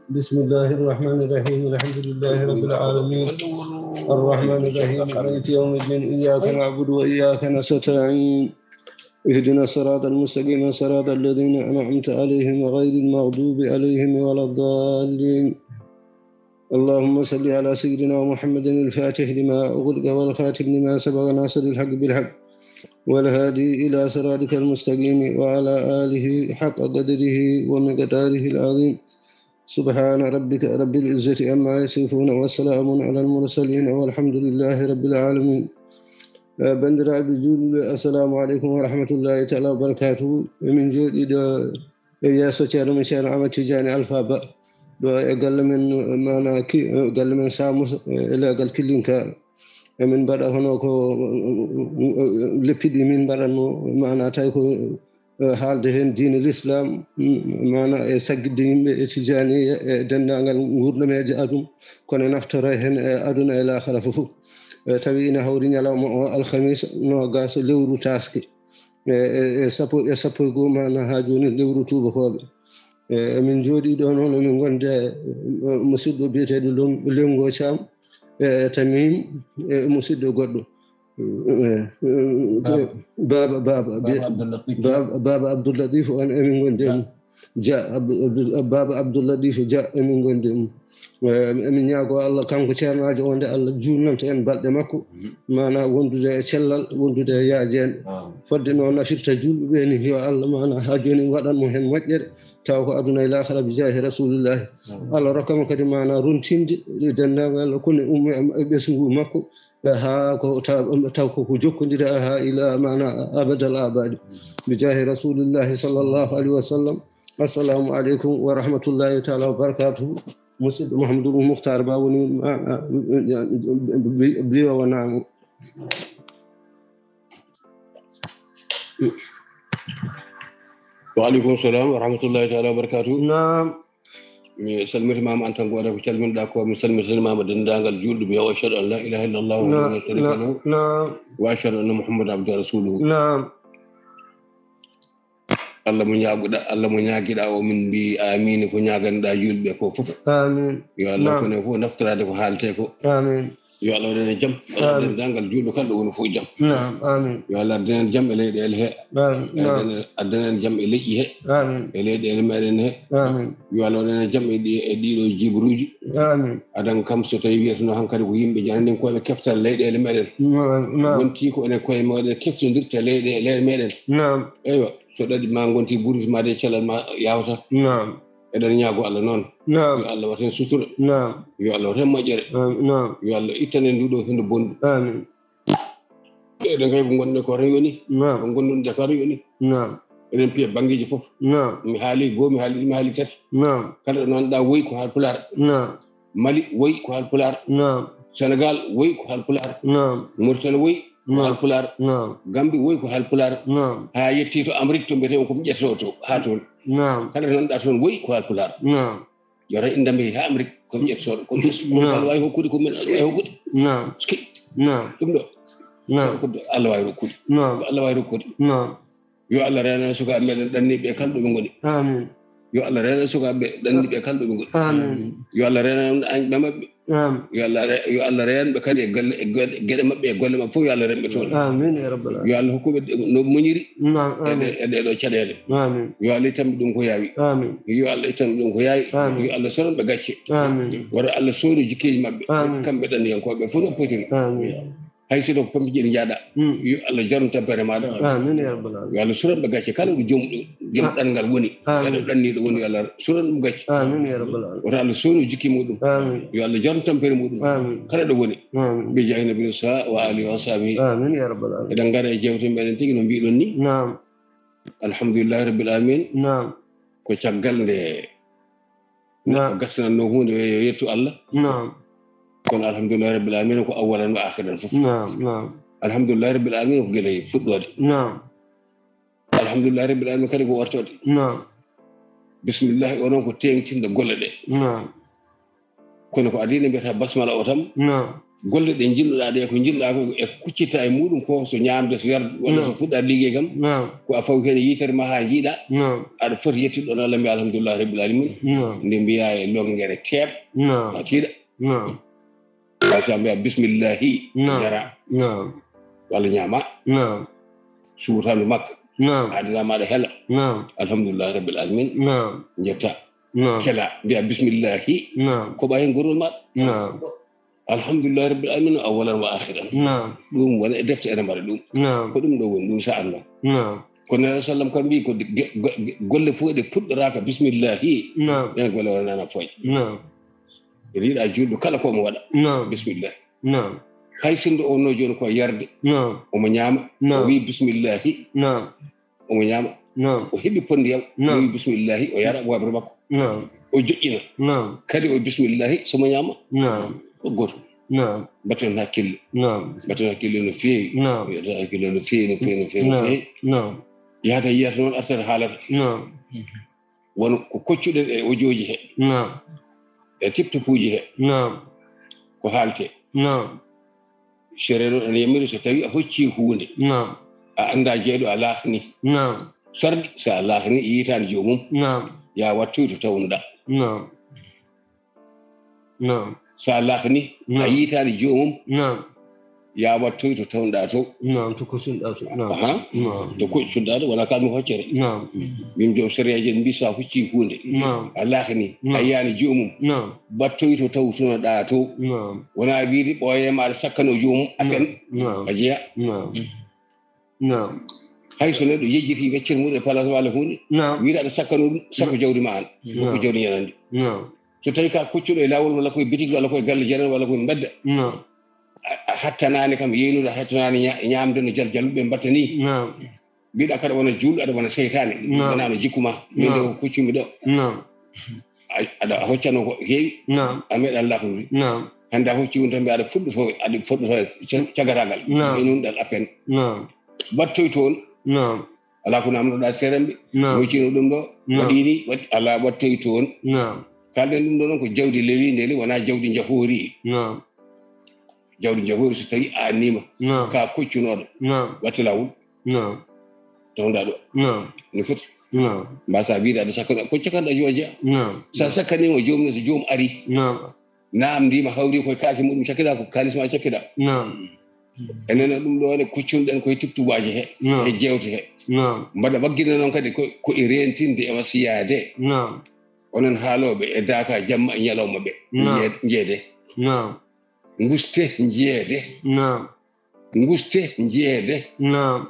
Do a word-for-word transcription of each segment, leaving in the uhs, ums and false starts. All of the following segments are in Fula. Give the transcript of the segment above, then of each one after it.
بسم الله الرحمن الرحيم. الحمد لله رب العالمين. الرحمن الرحيم. مالك يوم الدين. إياك نعبد وإياك نستعين. اهدنا الصراط المستقيم، صراط الذين أنعمت عليهم غير المغضوب عليهم ولا الضالين. اللهم صل على سيدنا محمد الفاتح لما أغلق والخاتم لما سبق ناصر الحق بالحق والهادي إلى صراطك المستقيم وعلى آله حق قدره ومقداره العظيم. سبحان ربك رب العزة عما يصفون وسلام على المرسلين والحمد لله رب العالمين. Eh, banndiraaɓe juulɓe, assalamu aleykum wa rahmatullahi taala wa barakatuhu. Emin jooɗii ɗo e yeeso Ceerno men, Ceerno Amadou Tidiane Alpha Ba, ɗo e galle men, maana ki, eh, galle men Samusa, eh, e leegal Killinka. Emin mbaɗa hono ko, eh, leppi ɗi min mbaɗatno, maana tawi ko, eh, haalde heen diine l'islam, mm, maana e saggitde yimɓe e Tijaaniya e denndaangal nguurdameeje aduna, kono naftoro heen e aduna e laakhara fof. Eh, tawi ina hawri ñalawma o alhamis noogas lewru taaske. E, e, e sappo, e sappo e goo maana haa jooni lewru tuubakooɓe. E, emin jooɗii ɗo noon, emin ngondi e, e, musidɗo biyeteeɗo Lon-, Lengo Caam, e, Tamim, e, musidɗo goɗɗo. E, e, Baaba. Baaba, Baaba, Baaba biye-, Abdul Latif. Baaba, Baaba Abdul Latif on emin ngondi e mum. Dia, Abdou, Abdou, Baaba Abdou Latif Dia, emin ngondi e mum. Eh, emin ñaagoo Allah, kanko ceernaajo o, nde Allah juulnanta en balɗe makko, maana wondude e cellal, wondude e yaajeende. Fodde no nafirta juulɓe ɓe ni, yo Allah, maana, haa jooni waɗan mo heen moƴƴere, taw ko aduna e laakhara, bi jaahi Rasuulullaahi. Allah rokka mo kadi, maana, rontinde denndaangal kone ummo e ɓesngu makko, haa ko ta-, taw ko, ko jokkondire haa ila, maana, abadal abadi. Bi jaahi Rasuulullaahi sallallaahu alayhi wa sallam. Assalamu aleykum wa rahmatullahi taala wa barakatuhu. Musidɗo Mouhamadou Moukhtar Ba woni, a, a, bi-, biwa wonamo. Wa aleykum salam wa rahmatullahi taala wa barakatuhu. Naam. Mi salmitimama an tan, ko waɗa ko calminɗa ko, mi salmitinimama denndaangal juulɓe, mi wiya, ashhadu an la ilaha illallah wahdahu la sharika lahu, naam, wa ashhadu anna Muhammadan abduhu wa rasuluhu. Naam. Allah mo ñaaguɗa, Allah mo ñaagiɗa o, min mbi amin ko ñaaganiɗa juulɓe ko fof. Amin. Yo Allah, naam, ko enen fof naftorade ko haalte ko. Amin. Yo Allah waɗan en jam. Amin. Denndaangal juulɓe kala ɗo woni fof jam. Naam, amin. Yo Allah waɗan en jam e leyɗeele he. Amin. Naam. Addan en, addan en jam e leƴƴi he. Amin. E leyɗeele meɗen he. Amin. Yo Allah waɗan en jam e ɗi, e ɗiɗo jibruuji. Amin. Adan kam so tawi wiyatno hankadi ko yimɓe janani ko ɓe keftal leyɗeele meɗen. Naam, naam. Wonti ko enen koye meɗen keftondirta leyɗeele meɗen. Naam. Eywa. So ɗaɗi ma gonti buriti ma de, cellal ma yawta. Naam. Eɗen ñaago Allah noon. Naam. Yo Allah wat heen sutura. Naam. Yo Allah wat heen moƴƴere. Amin. Naam. Yo Allah ittan en nduɗo hendo bonɗo. Amin. Eɗen kay ko gonɗen ko tan yoni. Naam. Ko gonɗen de ko tan yoni. Naam. Eɗen piya banngeeji fof. Naam. Mi haali goo, mi haali ɗiɗi, mi haali tati. Naam. Kala ɗo noon ɗa woyi ko haal pulaar. Naam. Mali woyi ko haal pulaar. Naam. Senegal woyi ko haal pulaar. Naam. Mauritanie woyi ko, naam, haal pulaar. Naam. Gambie woyi ko haal pulaar. Naam. Haa yetti to Amérique to mbiyetee ko mi ƴettoo to, haa toon. Naam. Kala to nanɗa toon woyi ko haal pulaar. Naam. Yo tan inndam haa Amérique ko mi ƴettoo ko. Naam. Ko Allah waawi hokkude, ko min Allah waawi hokkude. Naam. Ski. Naam. Ɗum ɗo. Naam. Ko Allah waawi rokkude. Naam. Ko Allah waawi rokkude. Naam. Yo Allah reenan sukaaɓe meɗen ɗanniiɓe e kala ɗo ɓe ngoni. Amin. Yo Allah reenan sukaaɓe ɗanniiɓe e kala ɗo ɓe ngoni. Amin. Yo Allah reenan añɓe maɓɓe. Amin. Yo Allah re-, yo Allah reenɓe kadi e galle, e geɗe, geɗe maɓɓe e golle maɓɓe fof, yo Allah reenɓe toon. Amin ya rabbal alamin. Yo Allah hokkuɓe no moñiri. Naam, e ɗe, amin, e ɗeɗo caɗeele. Amin. Yo Allah ittanɓe ɗum ko yaawi. Amin. Yo Allah ittanɓe ɗum ko yaawi. Amin. Yo Allah soranɓe gacce. Amin. Wata Allah soono jikkeeji maɓɓe. Amin. Kamɓe ɗanniyankooɓe fof no potiri. Amin. Hay sinno ko pompe ji ɗi njaaɗa. Mm. Yo Allah jorno tampere maaɗa. Amin ya rabbal alamin. Yo Allah suran ɓe gacce kala ɗo jom, jom, ah, ɗanngal woni. Amin. Kala ɗo ɗanniiɗo woni, yo Allah suran ɗum gacce. Amin ya rabbal alamin. Wota Allah soono jikki muɗum. Amin. Yo Allah jorno tampere muɗum. Amin. Kala ɗo woni. Amin. Bi jaahi Nabi Musa wa alihi wa sahbihi. Amin ya rabbal alamin. Eɗen ngara e jewte meɗen tigi no mbiɗon ni. Naam. Alhamdulillahi rabbil alamin. Naam. Ko caggal nde neɗɗo, naam, gasnatno huunde, yo yettu Allah. Naam. Kono alhamdulillahi rabbil alamin ko awwalan wa akhiran fof. Naam, naam. Alhamdulillahi rabbil alamin ko gila e fuɗɗoode. Naam. Alhamdulillahi rabbil alamin kadi ko wartoode. Naam. Bismillahi o noon ko teeŋtinde golle ɗe. Naam. Kono ko adii no mbiyata basmala o tan. Naam. Golle ɗe njinnoɗaa ɗe, ko njinnoɗaa ko e kuccita e muɗum ko, so ñaamde, so yarde, walla so fuɗɗaade liggey kam, naam, ko a fawi heen yitere ma haa njiiɗa, naam, aɗa foti yettude ɗoon Allah, mbiya alhamdulillahi rabbil alamin. Naam. Nde mbiya e longere teeɓ, naam, a tiiɗa. Naam. Ɓay so a mbiya bismillahi, naam, yara. Naam. Walla ñaama. Naam. Suutandu makka. Naam. Adana maɗa hela. Naam. Alhamdulillahi rabbil alamin. Naam. Njetta. Naam. Kela, mbiya bismillahi. Naam. Ko ɓay heen gorol maɗa. Naam. Alhamdulillahi rabbil alamin, awwalan wa akhiran. Naam. Ɗum wona e defte ene mbaɗa ɗum. Naam. Ko ɗum ɗo woni ɗum, sa Allah. Naam. Ko Nelaɗo sallam kam mbi ko ge-, ge-, ge-, golle fof ɗe puɗɗoraaka bismillahi. Naam. Ɗen golle wonanaana fooƴ. Naam. Riiɗa juulɗo kala ko omo waɗa. Naam. Bismillah. Naam. Hay sinno o wonno jooni ko yarde. Naam. Omo ñaama. Naam. O wi bismillahi. Naam. Omo ñaama. Naam. O heɓi pondiyam. Naam. O wi bismillahi. O yara waabere makko. Naam. O joƴƴina. Naam. Kadi o bismillahi, so mo ñaama. Naam. Ko gooto. Naam. Mbatten hakkille. Naam. Mbatten hakkille no feewi. Naam. Mbatten hakkille no feewi, no feewi, no feewi, no feewi. Naam. Yahata yiyata noon, artata haalata. Naam. Won ko koccuɗen e ojooji he. Naam. E tiptopuuji he. Naam. Ko haalte. Naam. Sere noon ene yamiri so tawi a hocci huunde. Naam. A annda jeyɗo a laakni. Naam. Sarɗi so a laakni yiytaani joomum. Naam. Ya wattoy to tawnuɗa. Naam. Naam. So a laakni, a, naam, yiytaani joomum. Naam. Ya wattoy to tawnuɗa to. Naam, to kuccunoɗa to. Naam. Aha. Naam. To kuccunoɗa to, wona ka mi hoccere. Naam. Min joom sariyaji en mbi so a hocci huunde. Naam. A laakni, naam, a yiyaani joomum. Naam. Wattoy to tawtunoɗa to. Naam. Wona wiide ɓooye ma aɗa sakkano joomum, a fen. Naam. A jeya. Naam. Naam. Hay so neɗɗo yejjiti weccere mum e place walla huunde, naam, wiide aɗa sakkano ɗum, sakko, naam, jawdi ma an. Naam. Ko jawdi ñanandi. Naam. So tawi ka koccuɗo e laawol walla koye bitiki walla koye galle janano walla koye mbedda. Naam. A, a hattanaani kam yeynude, a hattanaani ña-, ñaamde no jal-, jalluɓe mbatta ni. Naam. Mbiɗa kadi wona juulɗo, aɗa wona seytaane. Naam. Wonano jikku ma. Min ɗo, naam, ko koccumi ɗo. Naam. A, aɗa, a hoccano ko heewi. Naam. A meeɗa laaknude. Naam. Hannde a hocci ɗum tan mbiya aɗa fuɗɗoto, aɗa fuɗɗoto ca-, cagatagal. Naam. Ɓe nun ɗal a fen. Naam. Wattoy toon. Naam. Alaa ko namdoɗaa seeramɓe. Naam. Moytino ɗum ɗo. Naam. Waɗi ni, waɗi, alaa, wattoy toon. Naam. Kalɗen ɗum ɗo noon ko jawdi leliindi, wona jawdi njahoori. Naam. Jawdi njahoori so tawi a annima. Naam. Ka koccunoɗo. Naam. Watte laawol. Naam. Tawnda ɗo. Naam. No foti. Naam. Mbasa wiide aɗa sakkana, ko cakkanɗa jooja. Naam. Sa sakkanima joomum ne, so joomum ari. Naam. Namdima hawri koye kaake muɗum cakkiɗa, ko kalis ma cakkiɗa. Naam. Enen ɗum ɗo ne kuccunɗen koye tubtubaji he. Naam. E jewte he. Naam. Mbaɗa waggina noon kadi ko, ko e rentinde e wasiyaade. Naam. Onon haalooɓe e daaka jamma e ñalawma ɓe. Naam. Nje-, njeede. Naam. Nguste njeede. Naam. Nguste njeede. Naam.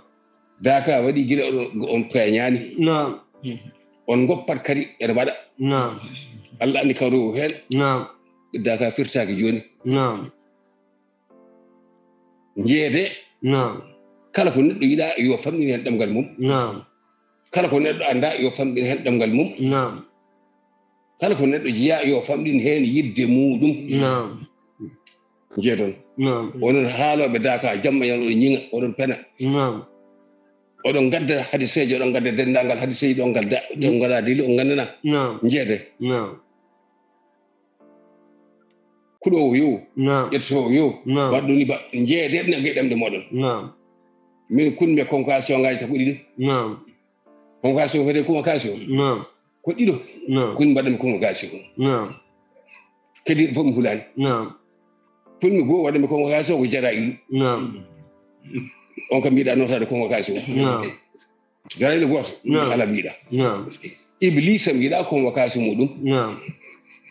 Daaka waɗi gila on, on peeñaani. Naam. On ngoppat kadi ene waɗa. Naam. Allah anndi kawru heen. Naam. Daaka firtaaki jooni. Naam. Njeede. Naam. Kala ko neɗɗo yiɗa yo famɗin heen ɗemngal mum. Naam. Kala ko neɗɗo annda yo famɗin heen ɗemngal mum. Naam. Kala ko neɗɗo jeya yo famɗin heen yidde muɗum. Naam. Njeedon. Naam. Onon haalooɓe daaka, jamma yan oɗon ñiŋa, oɗon pena. Naam. Oɗon ngadda hadiseeje, oɗon ngadda denndaangal hadiseeje, ɗon ngadda, ɗon ngaɗa dili, on nganndana. Naam. Njeede. Naam. Kuɗoowo yo. Naam. Ƴettoowo yo. Naam. Waɗ ɗum ni ba, njeede ɗum e ɗemɗe mooɗon. Naam. Min kunmi convocation ngaji ko ɗiɗi. Naam. Convocation fete convocation. Naam. Ko ɗiɗo. Naam. Kun mbaɗanmi convocation. Naam. Kadi fof mi hulaani. Naam. Kun mi goo waɗanmi convocation ko jara ilu. Naam. On kam mbiɗa notaade convocation. Naam. Jara ilu gooto. Naam. Ala mbiɗa. Naam. Iblisa mi yiɗa convocation muɗum. Naam.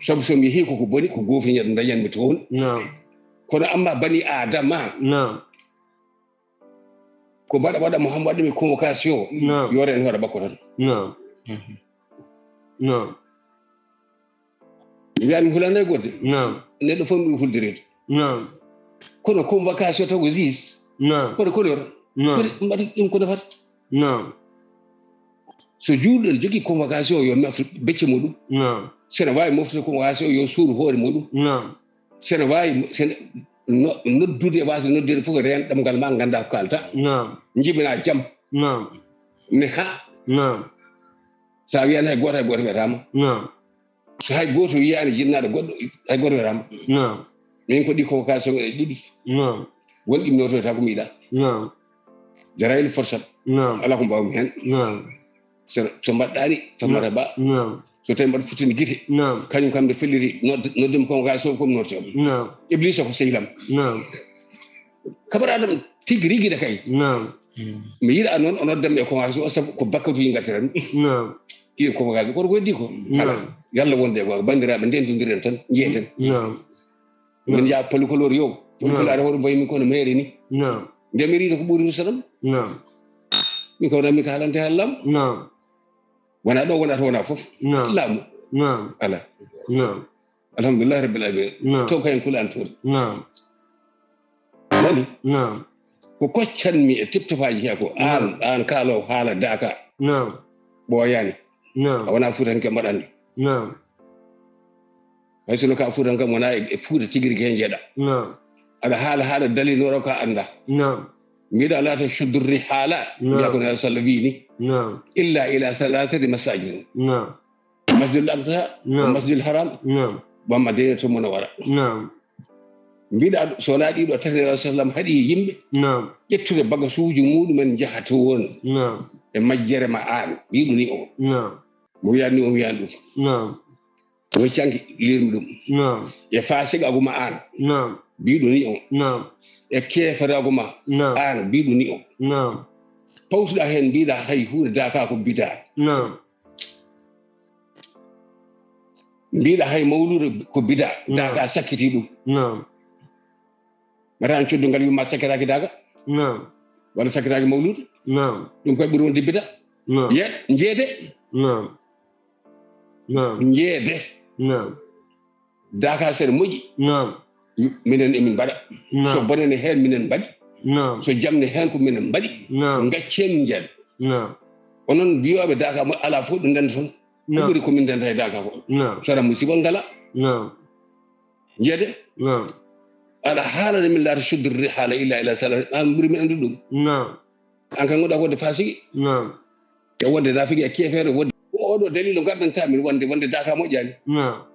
Sabu so mi yehi koko boni ko goofiñat dañanmi toon. Naam. Kono amma bani Adama. Naam. Ko mbaɗa waɗa mo ham waɗa mi convocation. Naam. Yore en hoore makko tan. Naam. Naam. Mi wiyan mi hulande godde. Naam. Neɗɗo fof mi huldireede. Naam. Kono convocation taw ko zis. Naam. Kono kono yor. Naam. Kono mbaɗa ɗum ko nafata. Naam. So juulɗo ne jogii convocation yo moftu becce muɗum. Naam. Sene waawi moftude convocation yo suuru hoore muɗum. Naam. Sene waawi, sene no-, noddude, waasde noddude fof ko reen ɗemngal ma, ngannda ko kaalta. Naam. Njibina jam. Naam. Ne ha. Naam. Sa wiyan hay gooto hay gooto wiyataama. Naam. So hay gooto wiyaani jinnaaɗo goɗɗo, hay gooto wiyaama. Naam. Min ko ɗi convocation ɗe ɗiɗi. Naam. Won ɗi mi notoyta ko mi yiɗa. Naam. Jarayno forcé. Naam. Alaa ko mbaawmi heen. Naam. So, so mbaɗɗaani, so Naam. mbaɗa ba. Naam. So tawi mbaɗa futtini gite. Naam. Kañum kam nde felliti, nodde, noddemi convocation ko mi notoyta. Naam. Iblisa ko sehil am. Naam. Kabar Adam tigi rigi da kay. Naam. Mi yiɗa noon o noddam e convocation o sabu ko bakkatuji ngartiran. Naam. Iyo convocation kono ko heddi ko. Naam. Ala. Yalla wonde ko banndiraaɓe ndendondiren tan, njeyten. Naam. Min Naam. njaha policolore yo. Policolore Naam. hoto mbayi min kono meere ni. Naam. Nde mi riido ko ɓuri mi sanam. Naam. Min kawna min ko haalante haallam. Naam. Wona ɗo wonata wona fof. Naam. Laamu. Naam. Ala. Naam. Alhamdulillahi rabbil alamin. Naam. To kayen kula an toon. Naam. Woni? Naam. Ko koccanmi e tip-topaaji he ko Naam. aan, aan kaalo haala daaka. Naam. Ɓooyaani. Naam. A wona fuutanke mbaɗanmi. Naam. Hay sino ka fuutan kam wona e, e fuuta tigi rigi heen jeeɗa. Naam. Aɗa haala, haala dalilnoro ka annda. Naam. Mbiɗa la tashuddu rihala. Naam. Mbiya ko Nelaɗo Sallah wiini. Naam. Illa ila salasati masajid. Naam. Masjidul Aqsa, Naam. Masjidul Haram, Naam. Wa Madinatul Munawwara. Naam. Mbiɗa so wona ɗiɗo tati Nelaɗo Sallam haɗi yimɓe Naam. ƴettude bagasuuji muɗumen njaha toon Naam. e majjere ma aan. Mbiɗo ni o. Naam. Mo wiyan ni o wiyan ɗum. Naam. Mo canki lirmi ɗum. Naam. E faasiqaagu ma aan. Naam. Mbiɗo ni o. Naam. E keefaraagu ma Naam. aan. Mbiɗo ni o. Naam. Pawsuɗa heen mbiɗa hay huunde daaka ko bida. Naam. Mbiɗa hay mawluudo ko bida. Naam. Daaka sakkiti ɗum. Naam. Mbaɗa an coddu ngal yumma sakkitaaki daaka. Naam. Walla sakkitaaki mawluudo. Naam. Ɗum koye ɓuri wonde bida. Naam. Ye, njeede. Naam. Naam. Njeede. Naam. Daaka seeɗa moƴƴi. Naam. Minen emin mbaɗa. Naam. So bone ne heen minen mbaɗi. Naam. So jam ne heen ko minen mbaɗi. Naam. Ngaccen njeede. Naam. Onon mbiyooɓe daaka mo alaa fof ɗum ndenda toon. Ko Naam. ɓuri ko min ndenda e daaka ko. Naam. Sara musiba ngala. Naam. Njeede? Naam. Aɗa haalana min la tashuddu rihala illa ila salasati. An ɓuri min anndude ɗum. Naam. An kan gonɗa wonde fasiki. Naam. E wonde nafiki e keefeero wonde. Ko oɗo dalilu ngardantaa min wonde, wonde daaka moƴƴaani. Naam.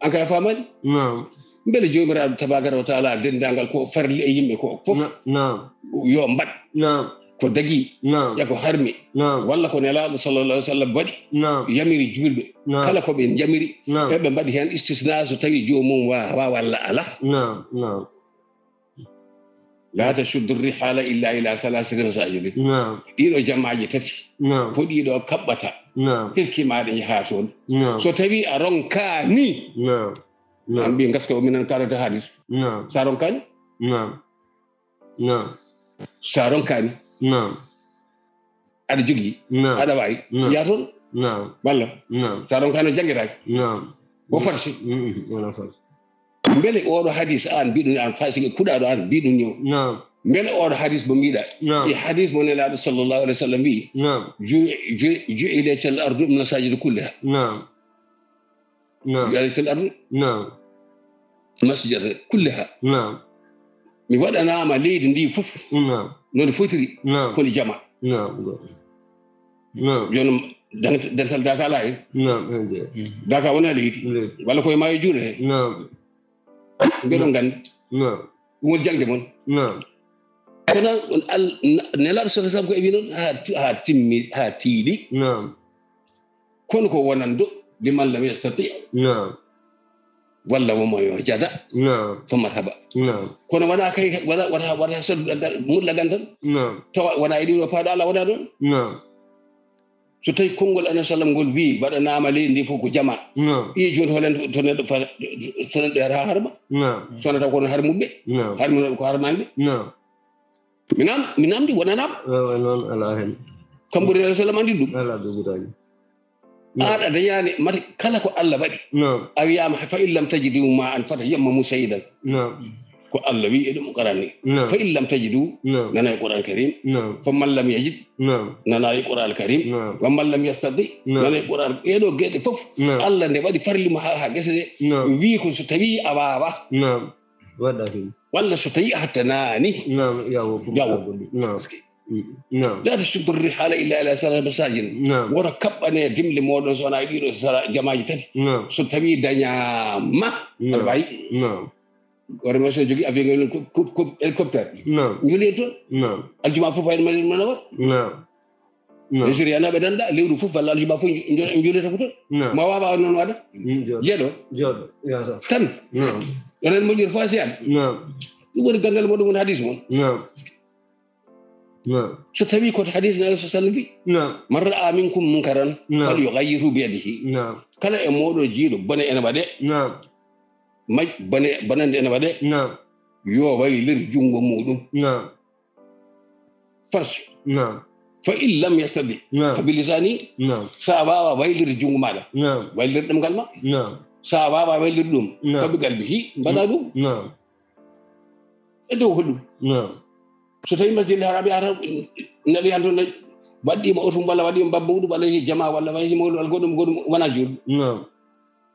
An kay a faamaani? Naam. Mbele Joomiraaɗo tabaaraka wa taala denndaangal ko farli e yimɓe ko fof Na-, naam. yo mbaɗ. Naam. Ko dagi, Naam. e ko harmi. Naam. Walla ko Nelaaɗo sallallahu alaihi wa sallam waɗi, Naam. yamiri juulɓe. Naam. Kala ko ɓe njamiri, Naam. eɓe mbaɗi heen istisna so tawi joomum wa-, waawa walla alaa. Naam, naam. La tashuddu rihala illa ila salasati masajid. Naam. Ɗiɗo jamaaji tati. Naam. Ko ɗiɗo kaɓɓata. Naam. Hirki maaɗa yaha toon. Naam. So tawi a ronkaani. Naam. Naam. An mbi gaska o minen kalata hadis. Naam. Sa ronkaani? Naam. Naam. Sa ronkaani? Naam. Aɗa jogii? Naam. Aɗa waawi? Naam. Yaa toon? Naam. Walla? Naam. Sa ronkaani o janngetaake? Naam. Ko farsi? Mm, mm, wona farsi. Mbele oɗo hadis an mbiɗuni an fasiki kuɗaɗo an mbiɗuni o. Naam. Mbele oɗo hadis mo mbiɗa? Naam. E hadis mo Nelaaɗo sallallahu alaihi wa sallam wi, Naam. ju-, ju-, ju'ilatil ardu masajid kulliha. Naam. Naam. Ju'ilatil ardu Naam. masajid kulliha. Naam. Mi waɗanaama leydi ndi fof Naam. no ndi fotiri Naam. ko ndi jama. Naam. Naam. Jooni dent-, dental Daaka alaa heen. Naam, eeje. Daaka wonaa leydi. Leydi. Walla koye maayo juulete. Naam. Mbeɗo Naam. nganndi. Naam. Ɗum woni jaŋde mon. Naam. Kono on al-, na-, Nelaaɗo sallallahu alaihi wa sallam ko e wi noon haa ti-, haa timmi, haa tiiɗi. Naam. Kono ko wonando liman lam yastati. Naam. Walla woma yo jada. Naam. Fa marhaba. Naam. Kono wona kay, wona, wona, wona so mulla gandan. Naam. Tawa wona e ɗiɗo paɗo Allah wona ɗon. Naam. So tawi konngol Annabi sallam ngol wi waɗanaama leydi ndi fof ko jama. Naam. Iyo jooni holen to neɗɗo fa-, to neɗɗo yata harma. Naam. Sona taw ko ɗon harmuɓe. Naam. Harmunoɓe ko harmaani ɓe. Naam. Mi nam-, mi namdi wonanaam. Ewa, noon alaa heen. Kam ɓuri Annabi sallam anndi ɗum. Alaa ɗum ɓuraani. Naam. Aan a dañaani mate kala ko Allah waɗi. Naam. A wiyaama fa in lam tajidu ma an fatayammamu sa'idan. Naam. Ko Allah wi e ɗum Qur'an ni. Naam. Fa in lam tajidu, Naam. nana e Qur'an Karim. Naam. Fa man lam yajid, Naam. nana e Qur'an Karim. Naam. Wa man lam yastati, Naam. nana e Qur'an. Ɗeɗo geɗe fof, Naam. Allah nde waɗi farli mo ha, ha gese ɗe. Naam. Wi ko so tawi a waawa. Naam. Waɗa heen. Walla so tawi a hattanaani. Naam, yawo fof Yawo. Ɗum. Naam. Naam. La tashuddu rihala illa ila salasa masajid. Naam. Woto kaɓɓane dimle mooɗon so wonaa e ɗiɗo sala-, jamaaji tati. Naam. So tawii dañaama, naam, aɗa waawi. Naam. Wara men so jogii avion ngel ko, ko, ko hélicoptère. Naam. Njulee toon. Naam. Aljuma fof fayde men men o. Naam. Naam. Misiri yana ɓe danda, lewru fof walla aljuma fof nju-, nju-, njulee ko toon. Naam. Ma waawa noon waɗa? Mm, jooɗo. Jeeɗo. Jooɗo. Yasa. Tan. Naam. Ɗoon en moƴƴir fof a siyan. Naam. Ɗum woni ganndal mo ɗum woni hadis mon. Naam. Naam. So tawii ko hadis Nabi sallallahu alaihi wasallam wi, naam, "Man ra'a minkum munkaran, naam, falyughayyirhu biyadihi." Naam. Kala e mooɗon jiiɗo bone ene waɗe. Naam. Maj-, bone, bonande ene waɗe. Naam. Yo waylir junngo muɗum. Naam. Fas. Naam. Fa in lam yastati, naam, fa bilisani. Naam. Sa waawa waylir junngo maɗa. Naam. Waylir ɗemngal ma. Naam. Sa waawa waylir ɗum. Naam. Fa bi qalbihi, mbaɗa ɗum. Naam. E dow hoɗum? Naam. So tawi Masjidil Haram, yahata neɗɗo yahan toon, waɗɗiima otum walla waɗɗiima babba muɗum walla yehi jama walla yehi mawɗo walla goɗɗum, goɗɗum wona juulɗo. Naam.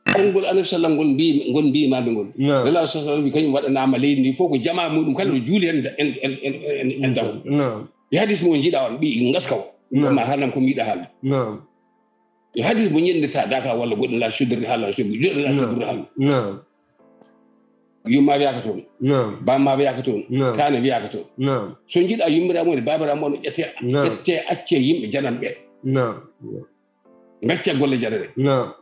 Konngol Annabi sallam ngol mbi-, ngol mbiimaami ngol. Naam. Nela sallam wi kañum waɗanaama leydi ndi fof ko jama muɗum kala no juuli heen en, en, en, en, en daw. Naam. E hadis mo njiɗa on mbi ngaska o. Naam. Amma haalam ko mbiɗa haalde. Naam. E hadis mo ñendirta daka walla goɗɗum la suddirde haala, suddirde haala. Naam. Yumma wiyaka toon. Naam. Bamma wiyaka toon. Naam. Kaane wiyaka toon. Naam. So jiɗa yummira mo e babira mo no ƴette, naam, ƴette acce yimɓe jananɓe. Naam. Gacce golle janane. Naam.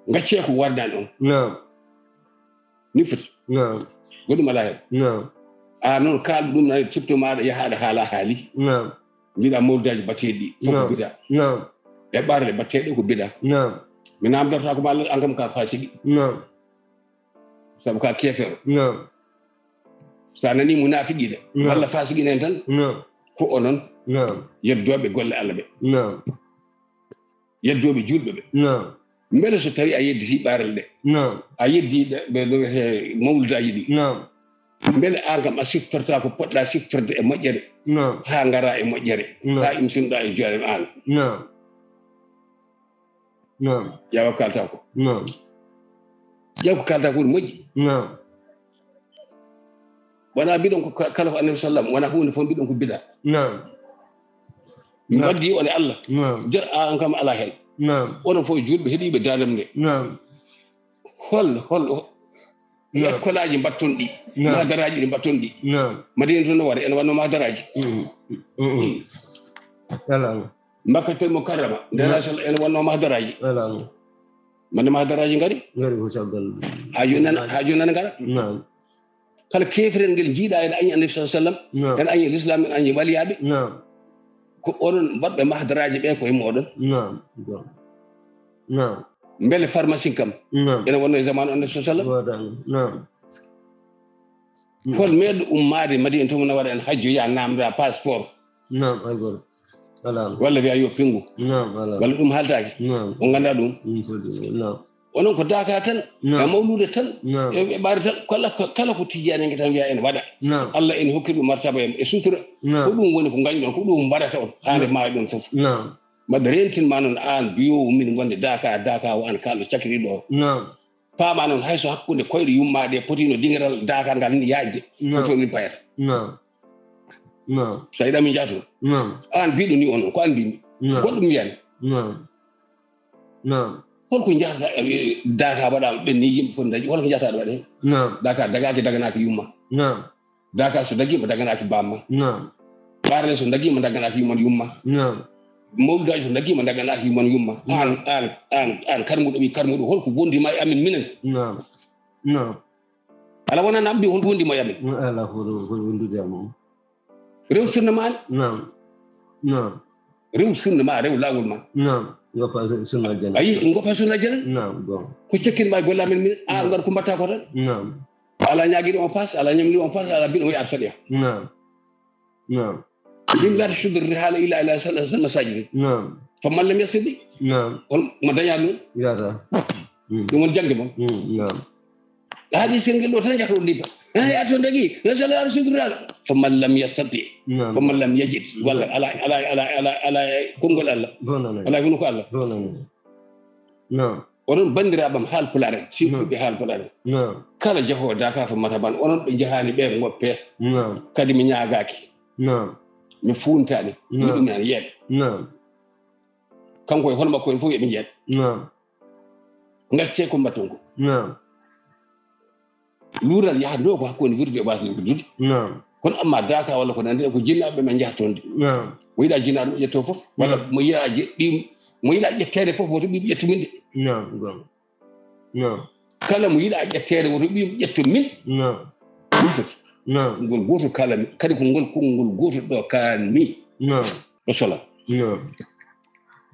Gacce ko wardani on. Naam. Ni foti. Naam. Goɗɗum ala hen. Naam. A noon kaalɗo ɗum nani tefto maɗa yahaɗo haala haali. Naam. Mbiɗa mawlidaji batteɗi ɗi fof ko, naam, bida. Naam. E ɓarle batteɗe ko bida. Naam. Mi namdorta ko ma Allah an kam ka fasiki. Naam. Sabu ka kefero. Naam. Sa nani munafiqina, naam, walla fasiqina en tan, naam, ko onon, naam, yeddoɓe golle Allah ɓe. Naam. Yeddoɓe julɓe ɓe. Naam. Mbele so tawi a yedditi ɓarle ɗe? Naam. A yeddi ɓe, ɓe, ɓe he mawlidaji ɗi. Naam. Mbele an kam a siftorta ko poɗɗa siftorde e moƴƴere? Naam. Ha ngara e moƴƴere. Naam. Ha imsinɗa e joorem an. Naam. Naam. Ƴeewa ko kalta ko. Naam. Ƴeewa ko kalta ko ne moƴƴi. Naam. Wona mbiɗon ko ka-, kala ko Annabi sallam, wona huunde fof mbiɗon ko bida. Naam. Mi, naam, waddi on e Allah. Naam. Jar a on kam ala hen. Naam. Onon fof julɓe heɗiɓe dadam nde. Naam. Hol, hol, naam, ekkolaaji mbatton ɗi, naam, mahdaraji ɗi mbatton ɗi. Naam. Madina to no waɗa, ene wanno mahdaraji. Mm. Mm, mm. Alaa, alaa. Makkatul Mukarrama, naam, nde Rasul ene wanno mahdaraji. Alaa, alaa. Mande mahdaraji ngari? Ngari ko caggal. Ha jooni nan, ha jooni nan ngara? Naam. Kala kefrel ngel jiiɗa en añi Annabi sallallahu alaihi wasallam, naam, en añi l'islam, en añi waliyaɓe. Naam. Ko onon waɗɓe mahdaraji ɓe ko e moɗon. Naam. Naam. Mbele pharmacie kam, naam, ene wonno e zamanu Annabi sallallahu alaihi wasallam? Waɗaani. Naam. Hol meeɗo ummaade Madina to Munawwara en hajjo ya namda passeport? Naam, hay goto. Alaa. Walla wiya yo pingu. Naam, alaa. Walla ɗum haaltaaki? Naam. On nganndaa ɗum? Ɗum foti, naam. Onon ko daaka tan, naam, e mawluude tan, naam, e, e ɓaare tan, kala ko, kala ko tijjaani en tan wiya en waɗa. Naam. Allah en hokki ɗum martaba en e sutura. Naam. Ko ɗum woni ko ngañɗon, ko ɗum mbaɗata on, haa nde, naam, maayo ɗon fof. Naam. Mbaɗa rentin ma noon aan biyoowo min wonde daaka, daaka o aan kaalɗo cakriɗo o. Naam. Paama noon hay so hakkunde koyɗe yummaaɗe potino dingiral daaka ngal ni yaajde, naam, ko toon min payata. Naam. Naam. So a yiɗa min jaato. Naam. Aan biɗo ni on, ko aan mbimi. Naam. Goɗɗum mbiyani. Naam. Naam. Holko njahata, eh, daaka waɗaama ɓen ni yimɓe fof dañi, holko njahata ɗo waɗe? Naam. Daaka dagaaki daganaaki yumma. Naam. Daaka so dagiima daganaaki bamma. Naam. Ɓarle so dagiima daganaaki yumman yumma. Naam. Mawlidaji so dagiima daganaaki yumman yumma. Naam. Aan, aan, aan, aan karmuɗo wi karmuɗo, holko wondi ma e amin minen? Naam. Naam. Ala wona namdi hol wondi ma e amin? Ala ko, ko wondude e amin. Rew sunna ma. Naam. Naam. Rew sunna ma, rew laawol ma. Naam. Ngoppa sunna jana. Ayi, ngoppa sunna jana? Naam, bon. Ko cekkin ma e golle amen min, aan, naam, ngar ko mbatta ko tan? Naam. Ala ñaagiɗo on paas, ala ñamli on paas, ala biɗo o arsaɗi. Naam. Naam. Min la tashuddu rihala illa ila sal-, sal-, masajid. Naam. Fa man lam yastati. Naam. Hol mo daña ɗum? Yata. Mm. Ɗum woni jangde mon. Mm, naam. Haali sengel ɗo tan jahto ndi ba. Eh, ya to dagi. Ya sala ala sudurala. Fa man lam yastati. Naam. Fa man lam yajid. Walla ala, ala, ala, ala, ala konngol Allah. Fof nana. Ala kono ko Allah. Fof nana. Naam. Onon banndiraaɓe am haalpulaar en, surtout, naam, ɓe haalpulaar en. Naam. Kala jahoowo Daaka fo mataban, onon ɓe njahaani ɓe ngoppe. Naam. Kadi mi ñaagaaki. Naam. Mi fuuntaani. Mi Naam. Ɗum nani yeeɗa. Naam. Kanko e hono makko en fof eɓe njeeɗa. Naam. Ngaccee ko mbatton ko. Naam. Luural yaha ɗo ko hakkunde wirdude e waasde wirdude. Naam. Kono amma daaka walla ko nanndi ko jinnaaɓe men njahata toon de. Naam. Mo yiɗa jinnaaɗo mo ƴetto fof. Walla Naam. Mo yiɗa je-, ɗi, mo yiɗa ƴetteede fof woto ɓiɓ ƴettu min de. Naam, naam. Naam. Kala mo yiɗa ƴetteede woto ɓiɓ ƴettu min. Naam. Ɗum foti. Naam. Ngol gooto kala mi. Kadi ko ngol konngol gooto ɗo kaan mi. Naam. O sola. Naam.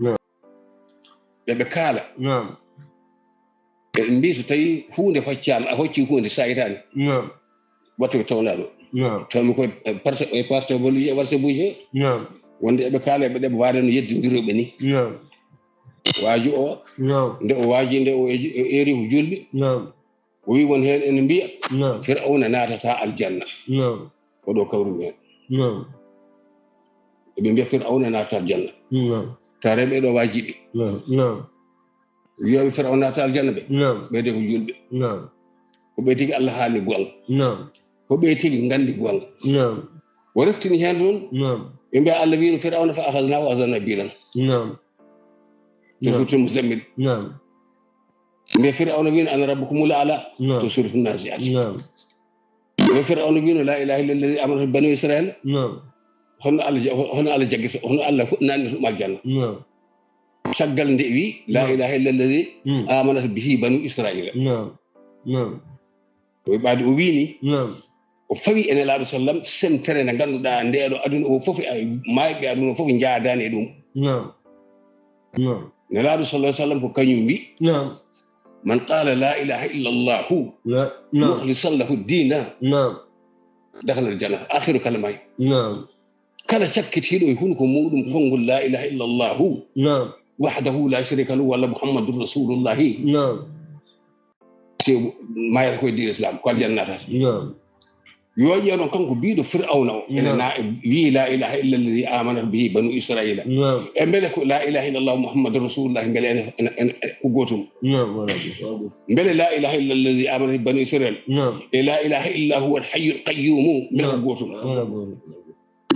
Naam. Ɓe ɓe kaala. Naam. Ɓe mbii so tawii huunde hoccaama, a hoccii huunde, so a yitaani. Naam. Wattu ko tawnaa ɗo. Naam. Tawmi ko e parce-, e parce que bolu e warsa buuje. Naam. Wonde eɓe kaala, eɓe ɗeɓa waade no yeddindirooɓe ni. Naam. Waaju o, Naam. Nde o waaji, nde o e-, o eeri ko juulɓe. Naam. O wii won heen ene mbiya, Naam. Firawna naatata aljanna. Naam. Oɗo kawru men. Naam. Eɓe mbiya Firawna naatata aljanna. Naam. Tareɓe ɗo waajiɓe. Naam. Naam. Wiyoɓe Firawna naatata aljanna ɓe. Naam. Ɓeyde ko juulɓe. Naam. Ko ɓe tigi Allah haalni goonga. Naam. Ko ɓe tigi nganndi goonga. Naam. O reftini heen ɗum. Naam. Ɓe mbiya Allah wiino Firawna fa akhadnahu akhzan wabilan. Naam. To Naam. Suuratul Muzammil. Naam. Mbe Firawna wiino, "Ana rabbukumul a'la." Naam. To Suuratul Naazi'aat. Naam. Mbe Firawna wiino, "La ilaha illa alladhi amanat banu Israil." Naam. Hono Allah ja-, hono Allah jaggirta, hono Allah hu-, naatnirta ɗum aljanna. Naam. Caggal nde wi, "La Naam. ilaha illa alladhi Hmm. amanat bihi banu Israil." Naam. Naam. O ɓaadi o wiini, Naam. O fawi e Nelaaɗo sallam semtere nde ngannduɗaa nde ɗo aduna o fof, e maayɓe aduna o fof njaadaani e ɗum. Naam. Naam. Nelaaɗo sallallahu alaihi wasallam ko kañum wi, Naam. "Man qala la ilaha illa Allahu La, naam. mukhlisan lahu dina, Naam. dakhala al-jannah." Akhiru kalamai. Naam. Kala cakkitiiɗo e hunuko muɗum konngol la ilaha illa Allahu Naam. wahdahu la sharika lahu walla Muhammadur Rasulullahi. Naam. Si mayata koye diine Islam, ko aljanna naatata. Naam. Yo ƴeew noon kanko biiɗo Firawna o, ene Naam. na-, wii, "La ilaha illa alladhi amanat bihi banu Israila." Naam. E mbele ko la ilaha illa Allah Muhammadur Rasulullah, mbele ene, ene, ene, ko gootum? Naam, wala gootum. Mbele la ilaha illa alladhi amanat bihi banu Israil? Naam. E la ilaha illa huwa al-hayyul qayyum, mbele ko Naam. gootum? Wala gootum.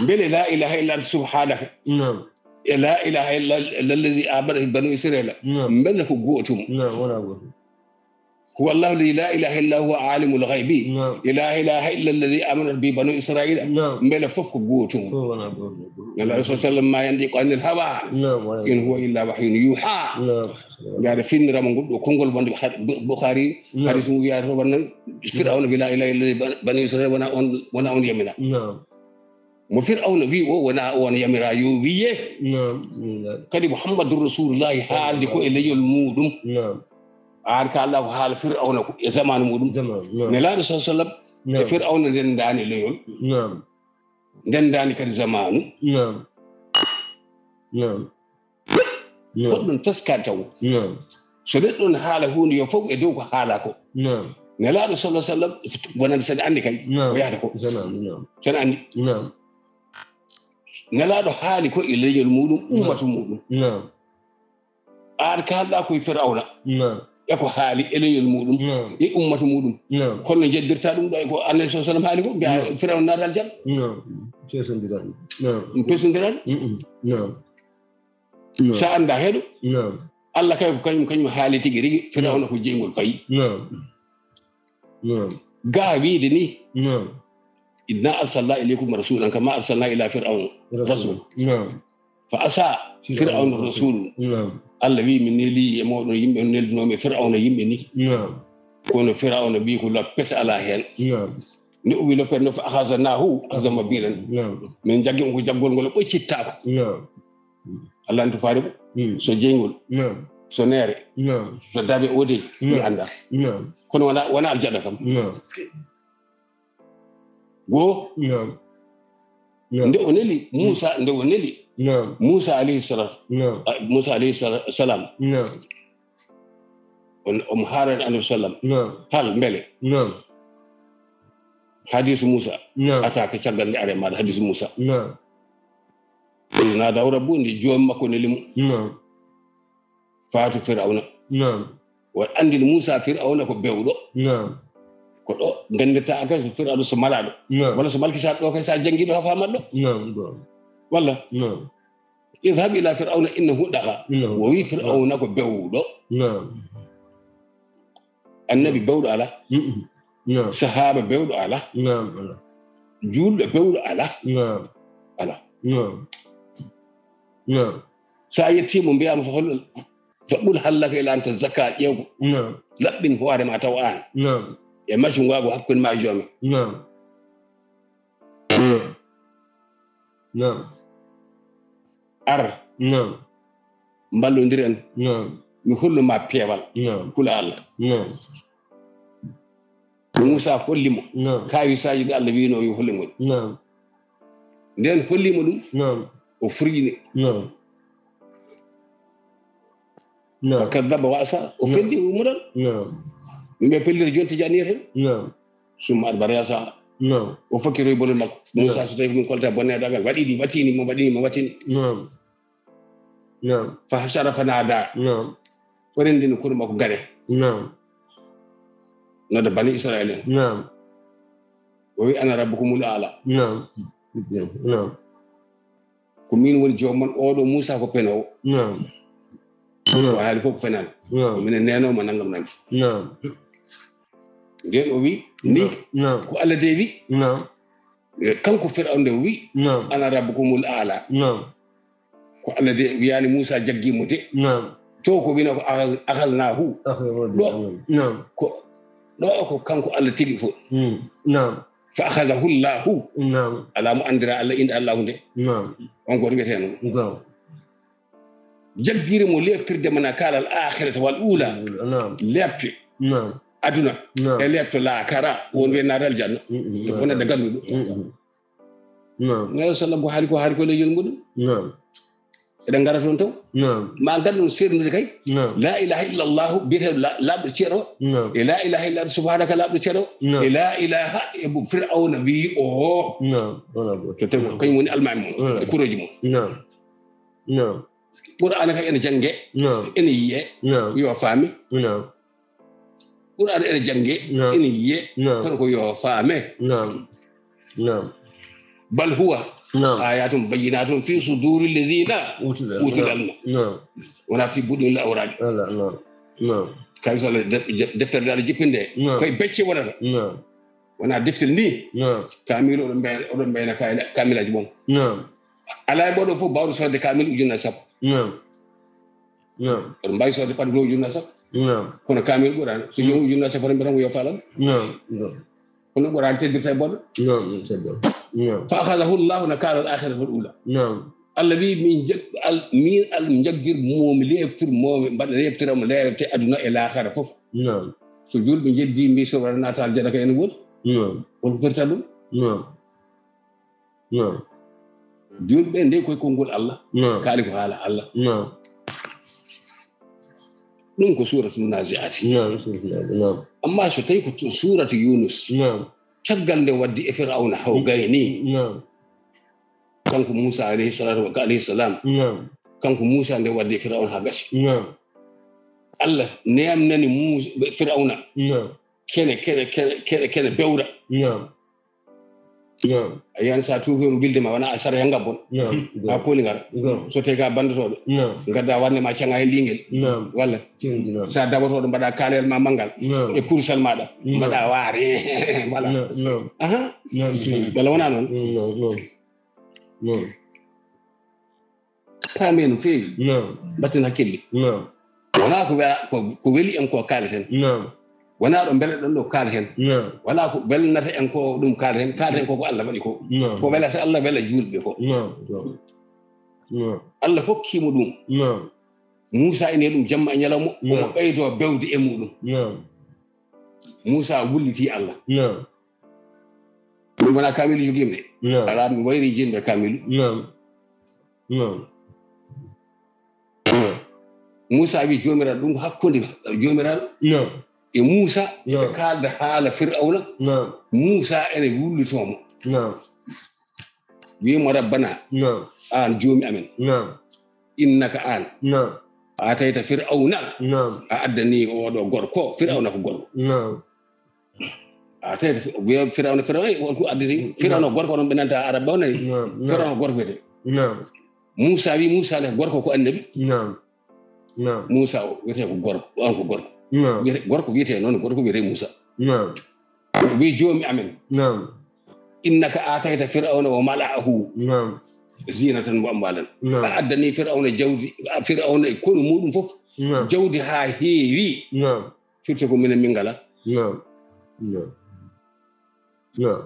Mbele la ilaha illa anta subhanaka? Naam. E la ilaha illa alladhi amanat bihi banu Israila? Naam. Mbele ko gootum? Naam, wala gootum. Huwa Allahu alladhi la ilaha illa huwa alimul ghaibi. Naam. La ilaha illa alladhi amanat bihi banu Israila. Naam. Mbele fof ko gootum? Fof wona gootum. Nala Rasul sallam ma yantiqu anil hawa. Naam, wala In huwa illa wahyun yuha. Naam. Mbiɗa finnirama ngol ɗo konngol wonde ha-, Bu-, Bukhari, Naam. hadis mo wiyata to wonnan, Firawna wi la ilaha illa alladhi banu Israila, wona on, wona on yamira. Naam. Mo Firawna wi o wona on yamira yo wiye. Naam. Kadi Muhammadur Rasulullahi haaldi ko e leñol muɗum. Naam. Aan ka Allah ko haala Firawna ko e zamanu muɗum. Zamanu, naam. Nelaaɗo sallallahu alaihi wasallam e Naam. Firawna ndendaani leñol. Naam. Ndendaani kadi zamanu. Naam. Naam. Naam. Ko ɗum teskaade taw. Naam. So neɗɗo ne haala huunde yo fof e dow ko haala ko. Naam. Nelaaɗo sallallahu alaihi wasallam wonande sen anndi kay Naam. Ko yahata ko. Sen anndi, naam. Sen anndi. Naam. Nelaaɗo haali ko e leñol muɗum, Naam. Ummatu muɗum. Naam. Aan kaalɗa koye Firawna. Naam. E ko haali e leñol muɗum. Naam. E ummatu muɗum. Naam. Kono njeddirta ɗum ɗo e ko Annabi sallallahu alaihi wasallam haali ko, mbiya Naam. Firawna naata aljanna. Naam. Pesondirani. Naam. Ɗum pesondirani. Mm-mm. Naam. Naam. Sa annda heɗo. Naam. Allah kay ko kañum, kañum haali tigi rigi, Firawna Naam. Ko jeyngol fayi. Naam. Naam. Ga wiide ni. Naam. Inna arsalna ilaykum rasulan kama arsalna ila Firawna Rasul. Rasul. Naam. Fa asa Firawna Firawna rasul. Naam. Allah wi, mi neli e moɗon yimɓe, no neldunoomi e Firawna yimɓe ni. Naam. Kono Firawna wi ko lappet ala heen. Naam. Nde o wi lappet no fa akhadnahu akhzan wabilan. Naam. Min jaggi on ko jaggol ngol ɓoccittaako. Naam. Allah anndi to faade mo. Hmm. So jeyngol. Naam. So neere. Naam. So daabe o dey. Mi Naam. Annda. Naam. Kono wona, wona aljanna kam. Naam. Go. Naam. Naam. Nde o neli Musa, nde o neli Naam. Musa alayhi salatu. Naam. Ah, Musa alayhi sala-, salam. Naam. On, omo haalani Annabi sallam. Naam. Hal mbele. Naam. Hadiisu Musa. Naam. Ataake caggal nde are maɗa hadiisu Musa. Naam. Nada o rabbu nde joomi makko neli mo. Naam. Faatu Firawna. Naam. Wa anndin Musa Firawna ko bewɗo. Naam. Ko ɗo nganndirta kay so Firawna so malaɗo. Naam. Wala so malki sa ɗo kay sa janngi ɗo ha famat ɗo. Naam, ɗo. Walla? Naam. Idhab ila Fir'awna innahu tagha. Innahu tagha. O wi Fir'awna ko bewɗo. Naam. Annabi bewɗo ala. Mm-mm. Naam. Sahaaba bewɗo ala. Naam, ala. Juulɗo bewɗo ala. Naam. Ala. Naam. Naam. So a yettii mo, mbiyaa mo, "Fa hol, fa qul hal laka ila an tazakka," ƴeew ko. Naam. Laɓɓin hoore ma taw aan. Naam. E macungaagu hakkunde ma e jooma. Naam. Naam. Naam. Ar. Naam. Mballondiren. Naam. Mi hollu ma peewal. Naam. Hula Allah. Naam. Muusa holli mo. Naam. Kaawisaaji ɗi Allah wiino yo holli mo. Naam. Nden holli mo ɗum. Naam. O furƴini. Naam. Naam. Fa kadhaba wa asa. O Naam. Fenti o muɗal. Naam. Min ɓe pellita jonti janir hen. Naam. Summa adbara yasa. Naam. O fokkitoy bone makko. Naam. Muusa so tawi ko min kolta bonneeɗo agal. Waɗi ɗi, wattini mo, waɗini mo, wattini. Naam. Naam. Fa hashara fa nada. Naam. O renndini koɗo makko gane. Naam. Nodda bani Israil en. Naam. O wi, "Ana rabbukumul a'la." Naam. Naam. Ko min woni joom mon, oɗo Muusa ko penoowo. Naam. Ko Naam. Haali fof ko fenaani. Naam. Ko minen neenoo mo nanngam nanngam. Naam. Nden o wi, ni Naam. Naam. Ko Allah de wi. Naam. E, kanko Fir'awna nde o wi, Naam. "Ana rabbukumul a'la." Naam. Ko Allah de wiyaani Muusa jaggi mo de. Naam. To ko wina ko akhaz-, akhaznahu. Akhaznahu. Ɗo. Naam. Ko, ɗo ko kanko Allah tigi fof. Mm. Naam. Fa akhadhahu Allahu. Naam. Alaa mo anndira Allah innde Allahu nde. Naam. On ko wiyetee noon. Naam. Jaggiri mo leeftirde mana kaalal aakhirata wal uula. Naam. Leepte. Naam. Aduna. Naam. E leepte laakara. Won ɓe naata aljanna. Mm, mm, e wonande ganduɗo. Mm, mm. Naam. Nela sallam ko haali ko haali ko leydi muɗum. Naam. Eɗen ngara toon taw. Naam. Ma nganndon seeɗude kay. Naam. La ilaha illallahu biyeteeɗo la-, laaɓɗo ceeɗo. Naam. E la ilaha illa subhanaka laaɓɗo ceeɗo. Naam. E la ilaha e mo Fir'awna wi o. Naam. Wala ko. To tawi ko kañum woni almaami mon. Wala. E kurooji mon. Naam. Naam. Qur'aana kay ene jannge. Naam. Ene yiye. Naam. Yo faami. Naam. Qur'aana ene jannge. Naam. Ene yiye. Naam. Kono ko yo faame. Naam. Naam. Bal huwa Naam. Ayatun bayyinatun fi suduri lladhina Utul ilma. Utul ilma. Naam. Wona fi budunil awraqi. Wala, naam. Naam. Kay so Allah de-, de-, deftere dal jippinde. Naam. Koye becce wonata. Naam. Wona deftel ni. Naam. Kaamilu oɗon mbay-, oɗon mbayna kay kaamilaji mon. Naam. Alaa e ɓoɗo fof bawɗo sodde kaamil ujunnaji sappo. Naam. Naam. Oɗon mbaawi sodde pat goo ujunnaji sappo. Naam. Kono kaamil Qur'aana, so joom ujunnaji sappo tan mbiyata ko yo faalal. Naam. Naam. Kono Qur'aana teddirta e boɗɗo. Naam, ɗum teddo. Naam. Fa akhadhahu Allahu nakala al-akhirati wal ula. Naam. Allah wi min jag-, al-, min al-, jaggir mo, mi leeftir mo, mi mbaɗa leeftira mo leefte aduna e laakhara fof. Naam. So julɓe njeddi mi so wara naata aljanna ka en woni. Naam. Won ko firta ɗum? Naam. Naam. Julɓe nde koye konngol Allah. Naam. Kaali ko haala Allah. Naam. Ɗum ko suuratu Naazi'aati. Naam, suuratu Naazi'aati, naam. Amma so tawi ko tu-, suuratu Yunus. Naam. Caggal nde waddi e Firawna haw gayni. Naam. Kanko Muusa alayhi salaatu wa, alayhi salaam. Naam. Kanko Muusa nde waddi e Firawna haa gasi. Naam. Allah neemnani Muus-, Firawna. Naam. Kene, kene, kene, kene, kene bewra. Naam. Naam. A yiyan sa tuufi on wilde ma, wona a sara he ngabbon. Naam. Ha pooli ngara. Naam. So tawi ka bandotooɗo. Naam. Ngadda warnde ma canga he liingel. Naam. Walla. Cindi, naam. Sa dabotooɗo mbaɗa kaalel ma manngal. Naam. E kursal maɗa. Naam. Mbaɗa waare. Voilà. Naam, naam. Aha. Naam, cindi. Walla wona noon? Mm, naam, naam. Naam. Paami no feewi. Naam. Mbatten hakkille. Naam. Wona ko wela-, ko, ko weli en ko kaaleten. Naam. Wona ɗo mbeleɗen ɗo kaaleten. Naam. Wala ko welnata en ko ɗum kaaleten. Kaaleten ko ko Allah waɗi ko. Naam. Ko welata Allah, wela juulɓe ko. Naam. Naam. Naam. Allah hokki mo ɗum. Naam. Muusa ene ɗum jamma e ñalawma, omo Naam. Ɓeydo bewde e muɗum. Naam. Muusa wulliti Allah. Naam. Min wona kaamilu jogiimi de. Naam. Alaa mi wayri jinnde kaamilu. Naam. Naam. Naam. Muusa wi Joomiraaɗo, ɗum hakkunde Joomiraaɗo Naam. E Muusa, Naam. Ɓe kaalda haala Firawna. Naam. Muusa ene wullitoo mo. Naam. Wi mo, "Rabbana, Naam. Aan Joomi amen. Naam. Innaka aan. Naam. Aatayta Firawna. Naam. A addani oɗo gorko, Firawna ko gorko." Naam. A tawi Fi-, wiya Firawna, Firawna, eh, on ko additi. Firawna gorko, onon ɓe nanta Arab ɓe, on nani? Naam, naam. Firawna gorko wiyete. Naam. Muusa wi Muusa ne gorko ko annabi. Naam. Naam. Muusa o wiyetee ko gorko, o an ko gorko. Naam. Wiyete-, gorko wiyetee noon, gorko wiyetee Muusa. Naam. Wi joomi amen. Naam. Innaka aatayta Fir'awna wa mala'ahu. Naam. Zinatan wa amwalan. Naam. A addani Fir'awna jawdi, a Fir'awna e konu muuɗum fof. Naam. Jawdi haa heewi. Naam. Firti ko minen min ngala. Naam. Naam. Naam.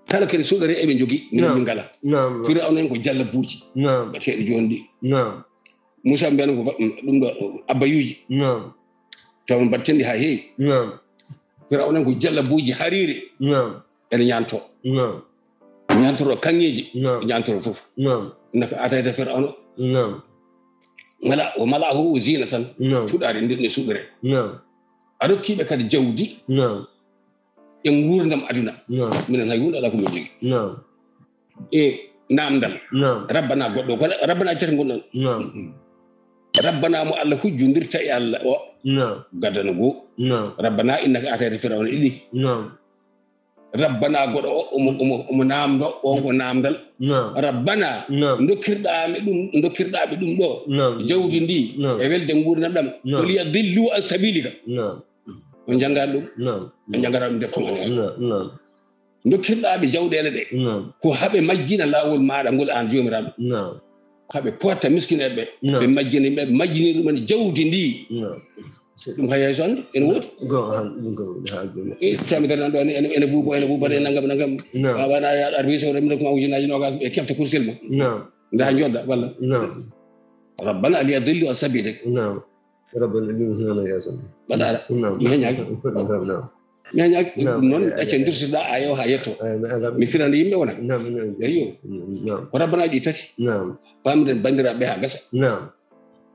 Kala kadi suuɗere eɓe njogii, minen Naam. min ngala. Naam. Fir'awna en ko jallabuuji. Naam. Bateeɗo jooni ɗi. Naam. Muusa mbiyano ko va-, ɗum ɗo, abbayuuji. Naam. Taw mbaɗten ɗi haa heewi. Naam. Fir'awna en ko jallabuuji hariiri. Naam. Ene ñaanto. Naam. Ñaantoro kaŋŋeeji. Naam. Ñaantoro fof. Naam. Innaka aatayta Fir'awna. Naam. Mala-, wa mala'ahu zinatan. Naam. Fuɗaade nder nde suuɗere. Naam. A rokkiiɓe kadi jawdi. Naam. E nguurndam aduna. Naam. Minen hay huunde alaa ko min njogii. Naam. E naamndal. Naam. Rabbana goɗɗo, ko rabbana tati ngonɗon. Naam. Rabbana mo Allah hujjondirta e Allah o. Naam. Gadano goo. Naam. Rabbana innaka aatayta Fir'awna ɗiɗi. Naam. Rabbana goɗɗo o, omo, omo, omo naamndo, on ko naamndal. Naam. Rabbana, Naam. ndokkirɗaa mi ɗum, ndokkirɗaa ɓe ɗum ɗo. Naam. Jawdi ndi, Naam. e welde nguurndam ɗam. Naam. Ko liyadillu an sabilika. Naam. On njanngaani ɗum? Naam. On njanngataa ɗum defte mon? Naam, naam. Ndokkirɗaa ɓe jawɗeele ɗe. Naam. Ko haa ɓe majjina laawol maaɗa ngol aan Joomiraaɗo. Naam. Haa ɓe potta miskinɓe ɓe. Naam. Ɓe majjini ɓe, majjini ɗumen jawdi ndi. Naam. Ɗum hay hay so anndu, ene woodi. Go, han, ɗum go, ha, go. E, tamidere nan ɗo, ene, ene, ene buubo, ene buubo, ene nangam, nangam. Naam. A waɗa, a, a, a, wi so remino ko ma ujunaaji noogas, ɓe kefta kursil ma. Naam. Nde ha jooɗa, walla? Naam. Rabbana liyadillu an sabilik. Naam. Rabbana liyudilluu an sabilik. Mbaɗa ara. Naam. Mi heñaaki. Naam, naam. Mi heñaaki. Naam, ɗum noon, eh, accen eh, dursiɗa ayo ha yetto. Eh, mi ala- Mi firani yimɓe wona. Naam, naam. Eyyo. Naam. Ko Rabbana ɗi tati. Naam. Pamden banndiraaɓe ha gasa. Naam.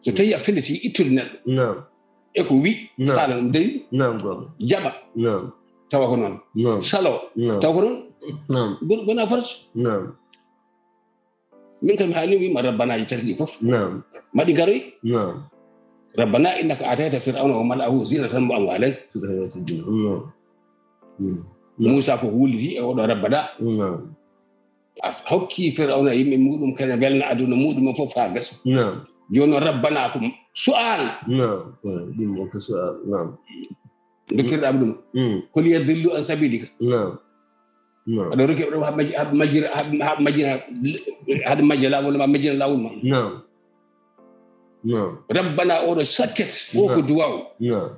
So tawi a felliti ittude neɗɗo. Naam. E ko wi, Naam. Faala ɗum dañi. Naam, goonga. Jaɓa. Naam. Tawa ko noon. Naam. Salo. Naam. Tawa ko noon. Naam. Gon-, gona force. Naam. Min kam haali wima Rabbanaaji tati ɗi fof. Naam. Maɗi garoy. Naam. Rabbana innaka atayta Fir'awna wa mala'ahu zinatan wa amwalan. Naam. Naam. Muusa ko wulliti e oɗo Rabbana. Naam. A hokki Fir'awna yimɓe muɗum kene welna aduna muɗum fof ha gasa. Naam. Jooni noon Rabbana ko su'al. Naam. Ɗum ko su'al. Naam. Dokkirɗa ɓe ɗum. Mm. Ko liyadillu an sabilika. Naam. Naam. Aɗa rokki ɓe ɗum haɓe majji-, haɓe majjira, haɓe, haɓe majjina, haɓe majjina laawol ma, majjina laawol ma. Naam. Naam. Rabbana oɗo sakket, o ko Naam. duwaw. Naam.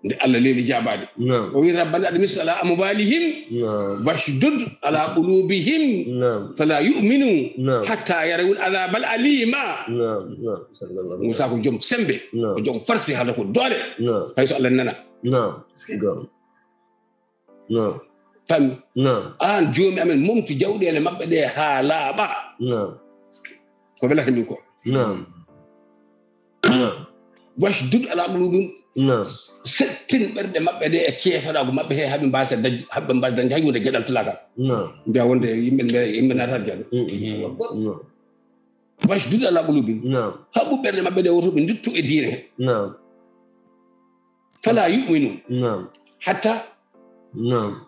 Nde Allah leeli jaabaade. Naam. O wi, Rabbana admis ala amwalihim. Naam. Washdud ala qulubihim. Naam. Fala yu'minu Naam. hatta yarawul azabal alima. Naam. Naam. Sallallahu Muusa ko joom sembe, Naam. ko joom farsi, hada ko doole. Naam. Hay so Allah nana. Naam. Gam. Naam. Fami. Naam. Aan joomi amen, momtu jawɗeele maɓɓe ɗe haa laaɓa. Naam. Ko welata min ko. Naam. Naam. Washdud ala qulubihim. Naam. Settin ɓerɗe maɓɓe ɗe e keeferaagu maɓɓe he, haɓe mbaasa dañ-, haɓe mbaasa dañde hay huunde geɗal tulaaka. Naam. Mbiya wonde yimɓe ɓe, yimɓe naataani jannde. Mm, mm, mm. Naam. Washdud ala qulubihim. Naam. Haɓɓu ɓerɗe maɓɓe ɗe woto ɓe nduttu e diine he. Naam. Fala yu'minu. Naam. Hatta. Naam.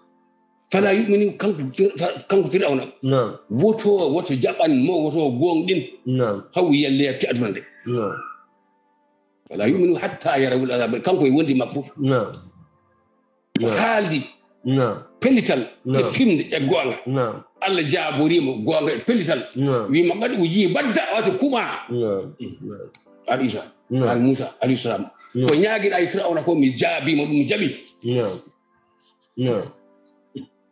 Fala yu'minu, kanko Fir-, fa-, kanko Fir'awna. Naam. Woto, woto jaɓan mo, woto gooŋɗin. Naam. Haw yelle yatti aduna nde. Naam. Fala yu'minu hatta yarawul azab. Kanko e wondi makko fof. Naam. O Naam. haaldi Naam. pellital e Naam. fimde e goonga. Naam. Allah jaaborii mo goonga e pellital. Naam. Wi mo qad ujibat da'watukuma. Naam. Naam. Al Isa, Naam. Al Musa, alayhi salam. Naam. Ko ñaagiɗa e Fir'awna ko mi jaabii mo ɗum, mi jaɓi. Naam. Naam.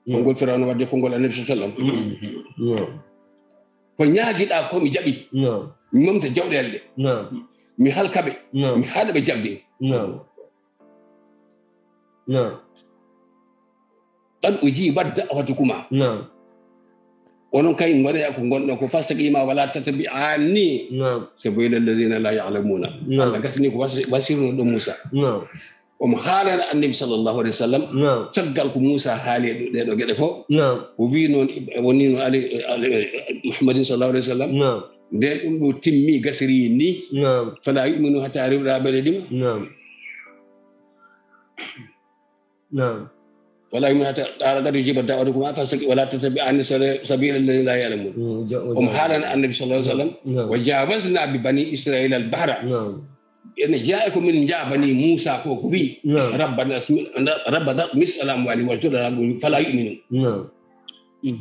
Konngol Fir'awna wadde konngol Annabi sallallahu alayhi wasallam. Naam. Ko ñaagiɗa ko mi jaɓi. Naam. Mi momta jawɗeele ɗe. Naam. Mi halka ɓe. Naam. Mi haɗa ɓe jaɓde. Naam. Naam. Qad ujibat da'watukuma. Naam. Onon kay ngone ko ngonɗon ko fastaqima wala tattabi'ani. Naam. Sabilal ladina la ya'lamuna. Naam. Allah gasni ko was-, wasirno ɗum Musa. Naam. Omo haalana Annabi sallallahu alayhi wa sallam. Naam. Caggal ko Musa haali e ɗo, ɗee ɗo geɗe fof. Naam. O wi noon, woni noon Ali, Ali, Muhammadin sallallahu alayhi wa sallam. Naam. Nden ɗum ɗo timmi gasiri ni. Naam. Fala yu'minu hatta rewɗa ɓe ɗum. Naam. Naam. فلا يؤمنون حتى، قال قد أجيبت دعوتكما فاستقيما ولا تتبعان سبيل الذين لا يعلمون. Mm, ja-, o Omo jaabi. Haalana Annabi sallallahu alaihi wasallam, Naam. وجاوزنا ببني إسرائيل البحر. Naam. Ene jeyaa e ko min njaabi Muusaa ko, ko wiyi, Naam. ربنا اطمس، ربنا اطمس على أموالهم وارزقنا فلا يؤمنوا. Naam.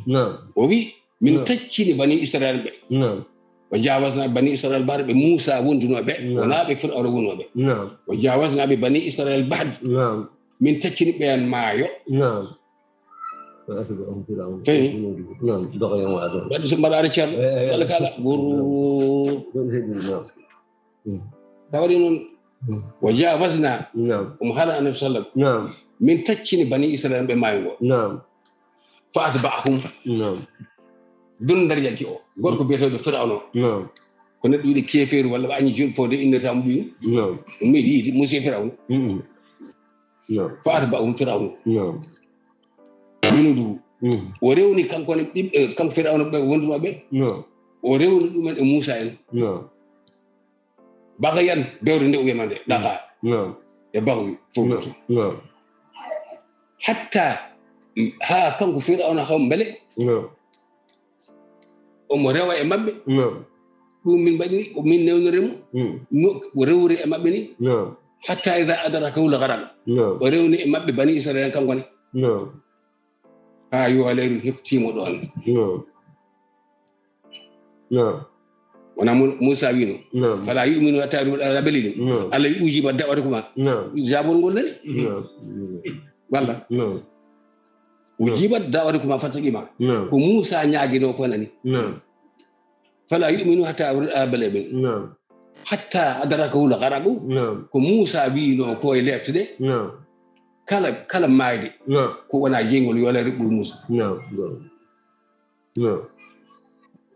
Naam. O wiyi, min Naam. taccini banii Israel ɓe. Naam. وجاوزنا ببني إسرائيل البحر, ɓe Muusaa wondunoo ɓe, Naam. wonaa ɓe Firawna wonoo ɓe. Naam. وجاوزنا ببني إسرائيل البحر. Naam. Min taccini ɓeen maayo. Naam. فأتبعهم فرعون Fini. وجنوده. Naam, dogoyen waɗa ɗon. Waɗi so mbaɗaare ceerno. Eh, eh, Walla eh. kala. Guru. Ɗon heɓi, naam. Mm. Tawa ɗi noon. Mm. وجاوزنا. Naam. Omo haala Annabi sallam. Naam. Min taccini banii Israel ɓe maayo ngo. Naam. فأتبعهم. Naam. Donndaryanke o. Gorko biyeteeɗo Firawna o. Naam. Ko neɗɗo yiɗi keefeeru walla ɓe añi joni fodde innirta mo ɓiyum. Naam. Ɗum meɗi yiide, Muusaa Firawna. Mm-mm. Naam. فأتبعهم فرعون. Naam. وجنوده. Mm. O rewni kanko ne ɓiɓɓe, kanko Firawna ɓe wondunoo ɓe. Naam. O rewni ɗumen e Muusaa en. Naam. بغيا, bewre nde o wiyanoo nde, Mm. ɗaga. Naam. E bagwi, fof Naam. Gooto. Naam. Hatta, haa kanko Firawna haw mbele Naam. omo rewa e maɓɓe. Naam. Ɗum min mbaɗiri, ko min newnori mo. Mm. No o rewri e maɓɓe ni. Naam. حتى إذا أدركه الغرق. Naam. O rewni e maɓɓe banii Israel kanko ne. Naam. Haa yooleeru heftii mo ɗoon. Naam. Naam. Wona Mu-, Muusaa wiino. Naam. فلا يؤمنوا حتى يروا العذاب الأليم. Naam. Allah أجيبت دعوتكما. Naam. Jaabol ngol nani. Naam. Walla? Naam. أجيبت دعوتكما فاستقيما. Naam. Ko Muusaa ñaaginoo ko nani. Naam. فلا يؤمنوا حتى يروا العذاب الأليم. Naam. حتى أدركه الغرق. Naam. Ko Muusaa wiinoo ko e lefte ɗe. Naam. Kala, kala maayde. Naam. Ko wona jeyngol yooleeru ɓuri Muusaa. Naam. Naam. Naam.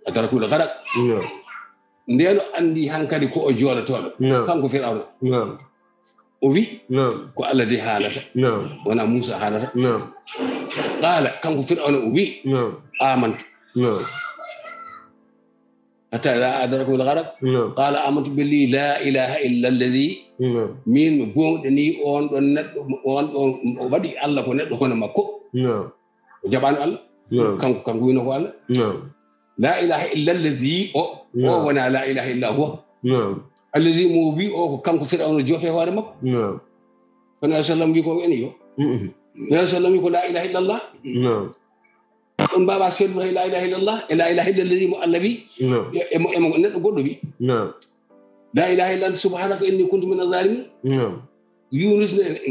أدركه الغرق. Naam. Ndeen o anndi hankadi ko o joolotooɗo. Naam. Kanko Firawna. Naam. O wi, Naam. Ko Allah de haalata. Naam. Wona Muusaa haalata. Naam. قال, kanko Firawna o wi, Naam. آمنت. Naam. حتى إذا أدركه الغرق. Naam. قال آمنت بالذي لا إله إلا الذي. Naam. Min mi goongɗinii on ɗon neɗɗo, on ɗon o waɗi Allah ko neɗɗo hono makko. Naam. O jaɓaano Allah. Naam. Kanko, kanko wino ko Allah. Naam. لا إله إلا الذي o, o Naam. Wona لا إله إلا هو. Naam. الذي mo wi o ko kanko Firawna jofe hoore makko. Naam. Kono Nabi sallam wi ko ene yo. Mm-mm. Nabi sallam wi ko لا إله إلا الله. Naam. On mbaawaa seedude hay لا إله إلا الله, e لا إله إلا الذي mo Allah wi, Naam. E, e mo, e mo neɗɗo goɗɗo wi. Naam. لا إله إلا أنت سبحانك إني كنت من الظالمين. Naam. Yunus ne,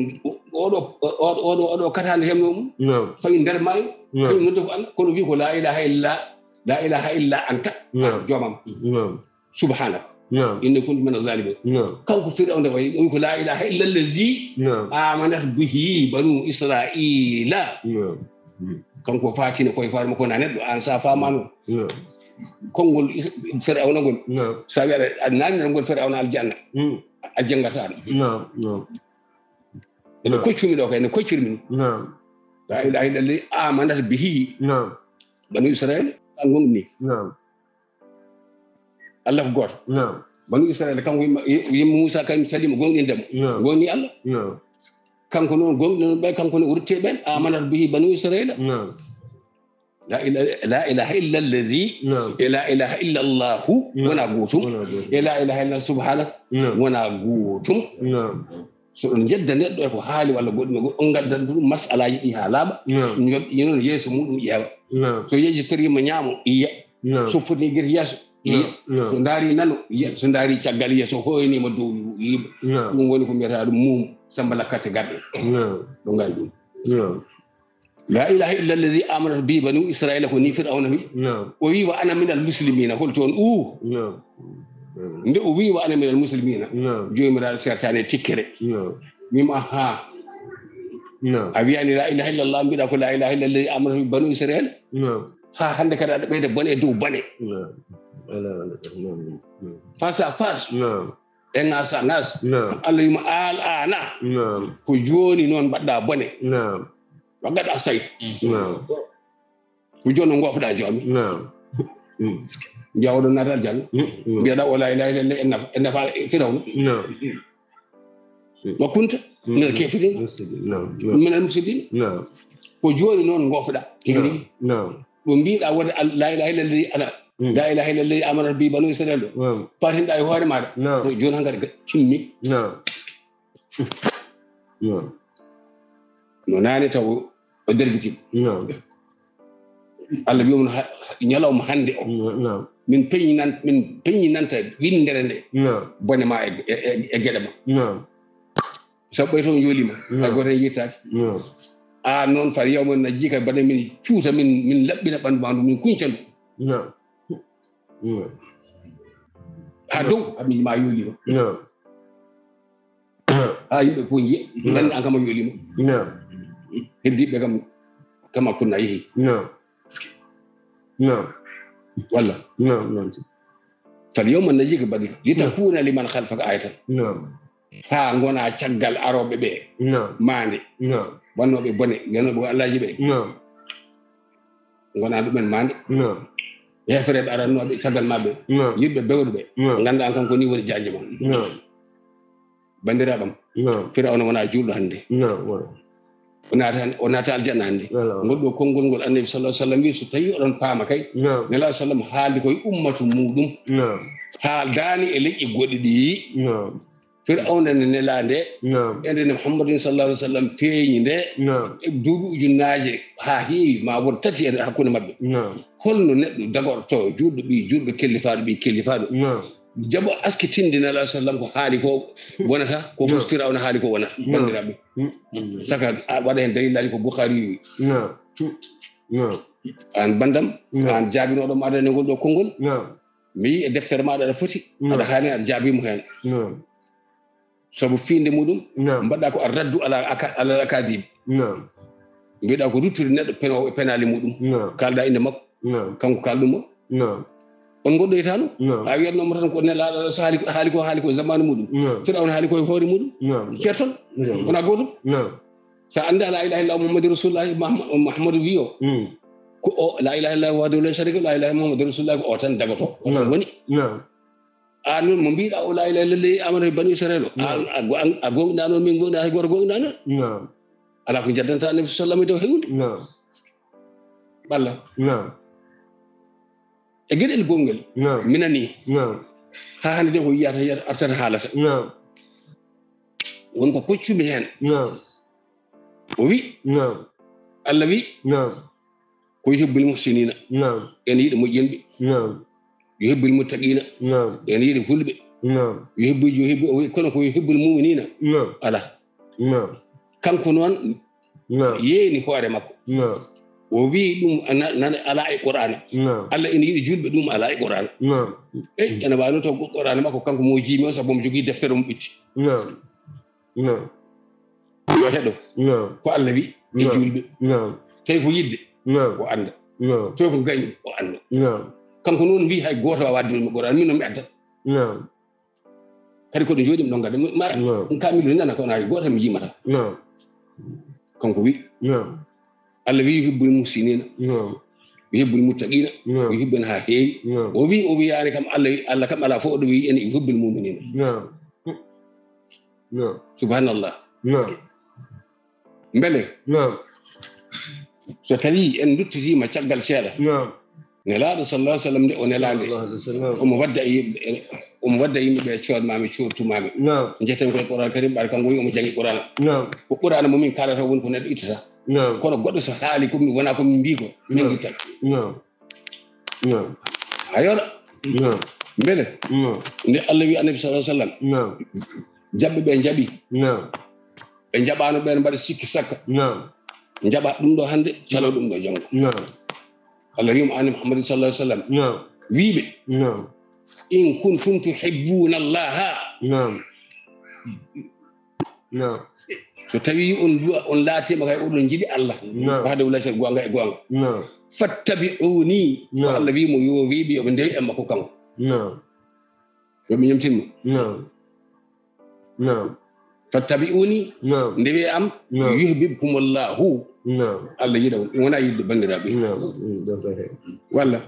oɗo, oɗo, oɗo, oɗo kataande hemno mum. Naam. Fayi nder maayo. Naam. Fayi nodde ko Allah, kono wi ko لا إله إلا، لا إله إلا أنت. Naam. Joomam. Naam. سبحانك. Naam. إني كنت من الظالمين. Naam. Kanko Firawna wayi, o wi ko لا إله إلا الذي Naam. آمنت به بنو إسرائيل. Naam. Mm. Kanko faatino koye faare makko na neɗɗo, an sa faamaano. Naam. Konngol Is-, Firawna ngol. Naam. Sa wi aɗa, aɗa naamnira ngol Firawna aljanna. Mm. A janngata ɗum. Naam, naam. Ene Naam. Koccumi ɗo kay, ene koccirmi ni. Naam. لا إله إلا الذي آمنت به Naam. بنو إسرائيل. An gonɗini. Naam. Allah ko gooto. Naam. Banu Israila, kanko yimma, yimma Muusa, kañum calima, gonɗinde mo. Naam. Gonɗini Allah. Naam. Kanko noon, gonɗinooɓe ɓe, kanko ne o rutti e ɓen, آمنت به بنو إسرائيل. Naam. لا إله، لا إله إلا الذي، Naam. E لا إله إلا الله, Naam. Wona gootum. Wona gootum. E لا إله إلا سبحانك, Naam. Wona gootum. Naam. So on njedda neɗɗo e ko haali walla goɗɗum e goɗɗum, on ngaddan ɗum masalaaji ɗi haa laaɓa. Naam. Ñoƴƴi noon yeeso muɗum ƴeewa. Naam. So yejjitoriima ñaamo, yiya. Naam. So foti gerte yeeso, yiya. Naam. Naam. So ndaari nano, yiya. So ndaari caggal, yiya. So hooyniima dow, yiya. Naam. Ɗum woni ko mbiyata ɗum muum, samba lakkate garɗe. Naam. Ɗo ngaari ɗum. Naam. لا إله إلا الذي آمنت به بنو إسرائيل, ko ni Firawna wi. Naam. O wi, وأنا من المسلمين, hol toon uu? Naam. Nde o wi, وأنا من المسلمين. Naam. Joomiraaɗo sertaani e tikkere. Naam. Wiima, ahaa. Naam. A wiyaani لا إله إلا الله, mbiɗa ko لا إله إلا الذي آمنت به بنو إسرائيل. Naam. Haa hannde kadi aɗa ɓeyda bone e dow bone. Naam. Ala, ala, naam, naam. Face à face. Naam. E ŋaas à ŋaas. Naam. Allah wiima, الآن. Naam. Ko jooni noon mbaɗɗa bone. Naam. وقد عصيت. Naam. Ko jooni no ngoofuɗaa joom. Naam. Mm. Njaha oɗon naata aljanna. Mm, mm. Mbiyaɗa o لا إله إلا الله, en nafa, en nafa Firawna. Naam. وكنت من الكافرين. Naam, naam. من المفسدين. Naam. Ko jooni noon ngofɗa. Tigi rigi. Ɗo mbiɗa wonde al-, la ilaha illallah ana. La ilaha illallah amara bi banu Israel ɗo. Patinɗa e hoore maɗa. Ko jooni hankadi ga-, timmi. No nane taw o dergiti. Allah wi'um ha-, ñalawma hannde o. Min peñinan-, min peñinanta winndere nde. Bone ma e, e, e, e geɗe ma. Sabu ɓay to joolima, hay gooto hen yittaaki. A noon far yawma najjika bane min cuuta, min, min laɓɓina ɓanndu ma ndu, min kuñca ndu. Haa dow, a miijo ma yoolima. Haa yimɓe fof njiya, nganndi an kam a yoolima. Heddiiɓe kam, kam a kunna yehi. Walla? Fal yawma najjika bane, li takuna liman khalfaka ayatan. Haa ngona caggal arooɓe ɓe. Maande. Wannooɓe bone, wiyannooɓe ko Allaaji ɓe. Ngona ɗumen maande. Heefereɓe arannooɓe caggal ma ɓe. Yimɓe bewɗuɓe. Ngannda an kam ko ni woni jaanje ma. Banndiraaɓam. Firawna wona juulɗo hannde. O naata, o naata aljanna hannde. Ngol ɗo konngol ngol Annabi sallallahu alaihi wasallam wi, so tawi oɗon paama kay. Nela sallam haaldi koye ummatu muɗum. Haaldaani e leƴƴi goɗɗi ɗi. Firawna ne nelaa nde. Ende ne Muhammadin sallallahu alaihi wasallam feeñi nde. E duuɓi ujunnaaje haa heewi, ma won tati e hakkunde maɓɓe. Holno neɗɗo dagorto juulɗo ɓii juulɗo, kellifaaɗo ɓii kellifaaɗo? Jaɓo askitinde Nela sallam ko haali ko wonata, ko Firawna haali ko wonata, banndiraaɓe. Saka a waɗa heen dalilaaji ko Bukhari wi. An banndam, an jaabinooɗo maɗa e ngol ɗo konngol. Mi yii e deftere maɗa aɗa foti, aɗa haani aɗa jaabii mo heen. Sabu fiinde muɗum, mbaɗɗa ko ar-raddu ala aka-, ala al-akadib. Mbiɗa ko ruttude neɗɗo penoowo e penaali muɗum. Kaalɗa innde makko. Kanko kaalɗum o. On goɗɗoytaano? A wiyatnoo mo tan ko nelaaɗo Allah, so haali ko, haali ko, haali ko e zamaanu muɗum. Firawna haali ko e hoore muɗum. Ceertol? Wona gootum? So a anndaa la ilaha illallah Muhammadu Rasulullah, Mah-, Muhammadu wi o. Ko o, la ilaha illallah wahdahu la sharika lahu, la ilaha Muhammadu Rasulullah, ko o tan dagoto. O tan woni. Aan noon mo mbiɗa o la ilaha illallah amara bani Israel o. Aan a go-, an-, a goonɗinaano, min goonɗinaano, hay gooto goonɗinaano. Alaa ko jaddanta Annabi sallallahu alaihi wasallam e dow hewde. Balla. E geɗel gongel. Minani. Haa hannde de ko yiyata, yiyata, artata haalata. Won ko koccumi heen. O wi. Allah wi. Ko yuhibbul muhsinina. Ene yiɗi moƴƴinɓe. Yuhibbul muttaqina. Ene yiɗi fulɓe. Yuhibbu, yuhibbu, o wi, kono ko yuhibbul muminina. Ala. Kanko noon yeeni hoore makko. O wi ɗum ana, nana, ala e Qur'ana. Allah ene yiɗi julɓe, ɗum ala e Qur'ana. Ey, ene waawno taw Qur'ana makko kanko mo jiimi o, sabu mo jogii deftere mo ɓitti. Yo heɗo. Ko Allah wi e julɓe. Tawi ko yidde, o annda. Tawi ko gañi, o annda. Kanko noon wi hay gooto waawaa addude mo Qur'an, min noon mi addat. Kadi ko ɗo jooɗi mi ɗon gadda, mi mara. Ɗum kaamilu nana ko na hay gooto mi jimata. Kanko wi. Allah wi yuhibbul muhsinina. Yuhibbul muttaqina. Yuhibbuna ha heewi. O wi, o wiyaani kam Allah wi, Allah kam alaa fof o ɗo wi en yuhibbul muminina. Subhanallah. Mbele, so tawi en duttitiima caggal seeɗa, Nelaaɗo sallallahu alaihi wasallam nde o nelaande, omo wadda e yimɓe, omo wadda e yimɓe ɓe, coodmaami, coodtumaami. Njeten koye Qur'an Karim, ɓaade kanko wi omo jangi Qur'an. Ko Qur'an mo min kaalata woni ko neɗɗo ittata. Kono goɗɗo so haali ko mi wona ko min mbii ko, min ngittan. Ayora. Mbele, nde Allah wi Annabi sallallahu alaihi wasallam, jaɓɓe ɓe njaɓi. Ɓe njaɓaano ɓeen mbaɗa sikki sakka. Njaɓa ɗum ɗo hannde, calo ɗum ɗo janngo. Allah wiima, an Muhammadin sallallahu alaihi wasallam, wiiɓe, in kuntum tuhibbuna Allaha. So tawi on du'a, on laatiima kay oɗon njiɗi Allah. Wahdahu la sharika, goonga e goonga. Fattabi'uni. Ko Allah wiimo yo wiiɓe, yo ɓe ndewi e makko kanko. Yo ɓe ñemtin mo. Fattabi'uni. Ndewe am. Yuhbibkumullahu. Allah yiɗa on. Ɗum wona yiɗde banndiraaɓe. Walla?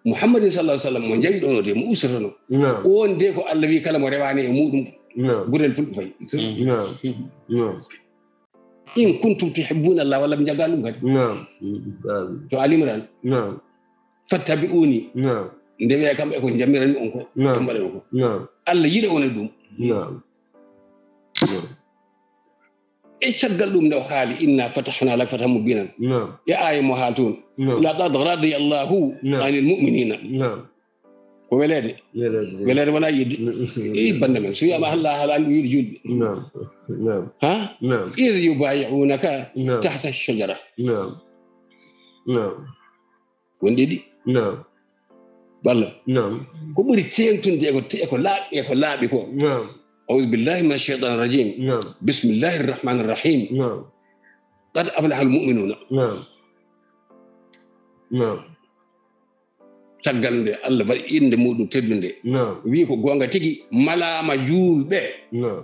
Muhammadin sallallahu alaihi wasallam mo njawi ɗon o de, mo usrotono. On de ko Allah wi kala mo rewaani e muɗum, gurel fulɓe fayi. Naam. Naam. "In kuntum tuhibbuna Allah," walla ɓe njaggan ɗum kadi. Naam. Naam. To Ali Imran. Naam. "Fattabi'uni." Naam. Nde wiya kam e ko njamiranmi on ko, Naam. ko mbaɗen ko. Naam. Allah yiɗa wona ɗum. Naam. Naam. E caggal ɗum nde o haali, "Inna fatahna laka fathan mubinan." Naam. E aaya mo haali toon. Naam. "Laqad radiyallahu Naam. anil mu'minina." Naam. Ko weleede. Weleede. Weleede wonaa yiɗde. Naam. Ey, bannde men. So wiyaama Allah haalaani ɗum yiɗi juulɓe. Naam. Naam. Ha? Naam. "Iz yubayi'unaka Naam. tahta shajara." Naam. Naam. Won ɗiɗi. Naam. Balla. Naam. Ko ɓuri teeŋtunde e ko te-, e ko laaɓi, e ko laaɓi ko. Naam. "A'udhu billahi minash shaitanir rajim. Naam. Bismillahir rahmanir rahim. Naam. Qad aflahal mu'minuna." Naam. Naam. Caggal nde Allah waɗi innde muɗum teddunde. Naam. Wi'i ko goonga tigi, malaama juulɓe. Naam.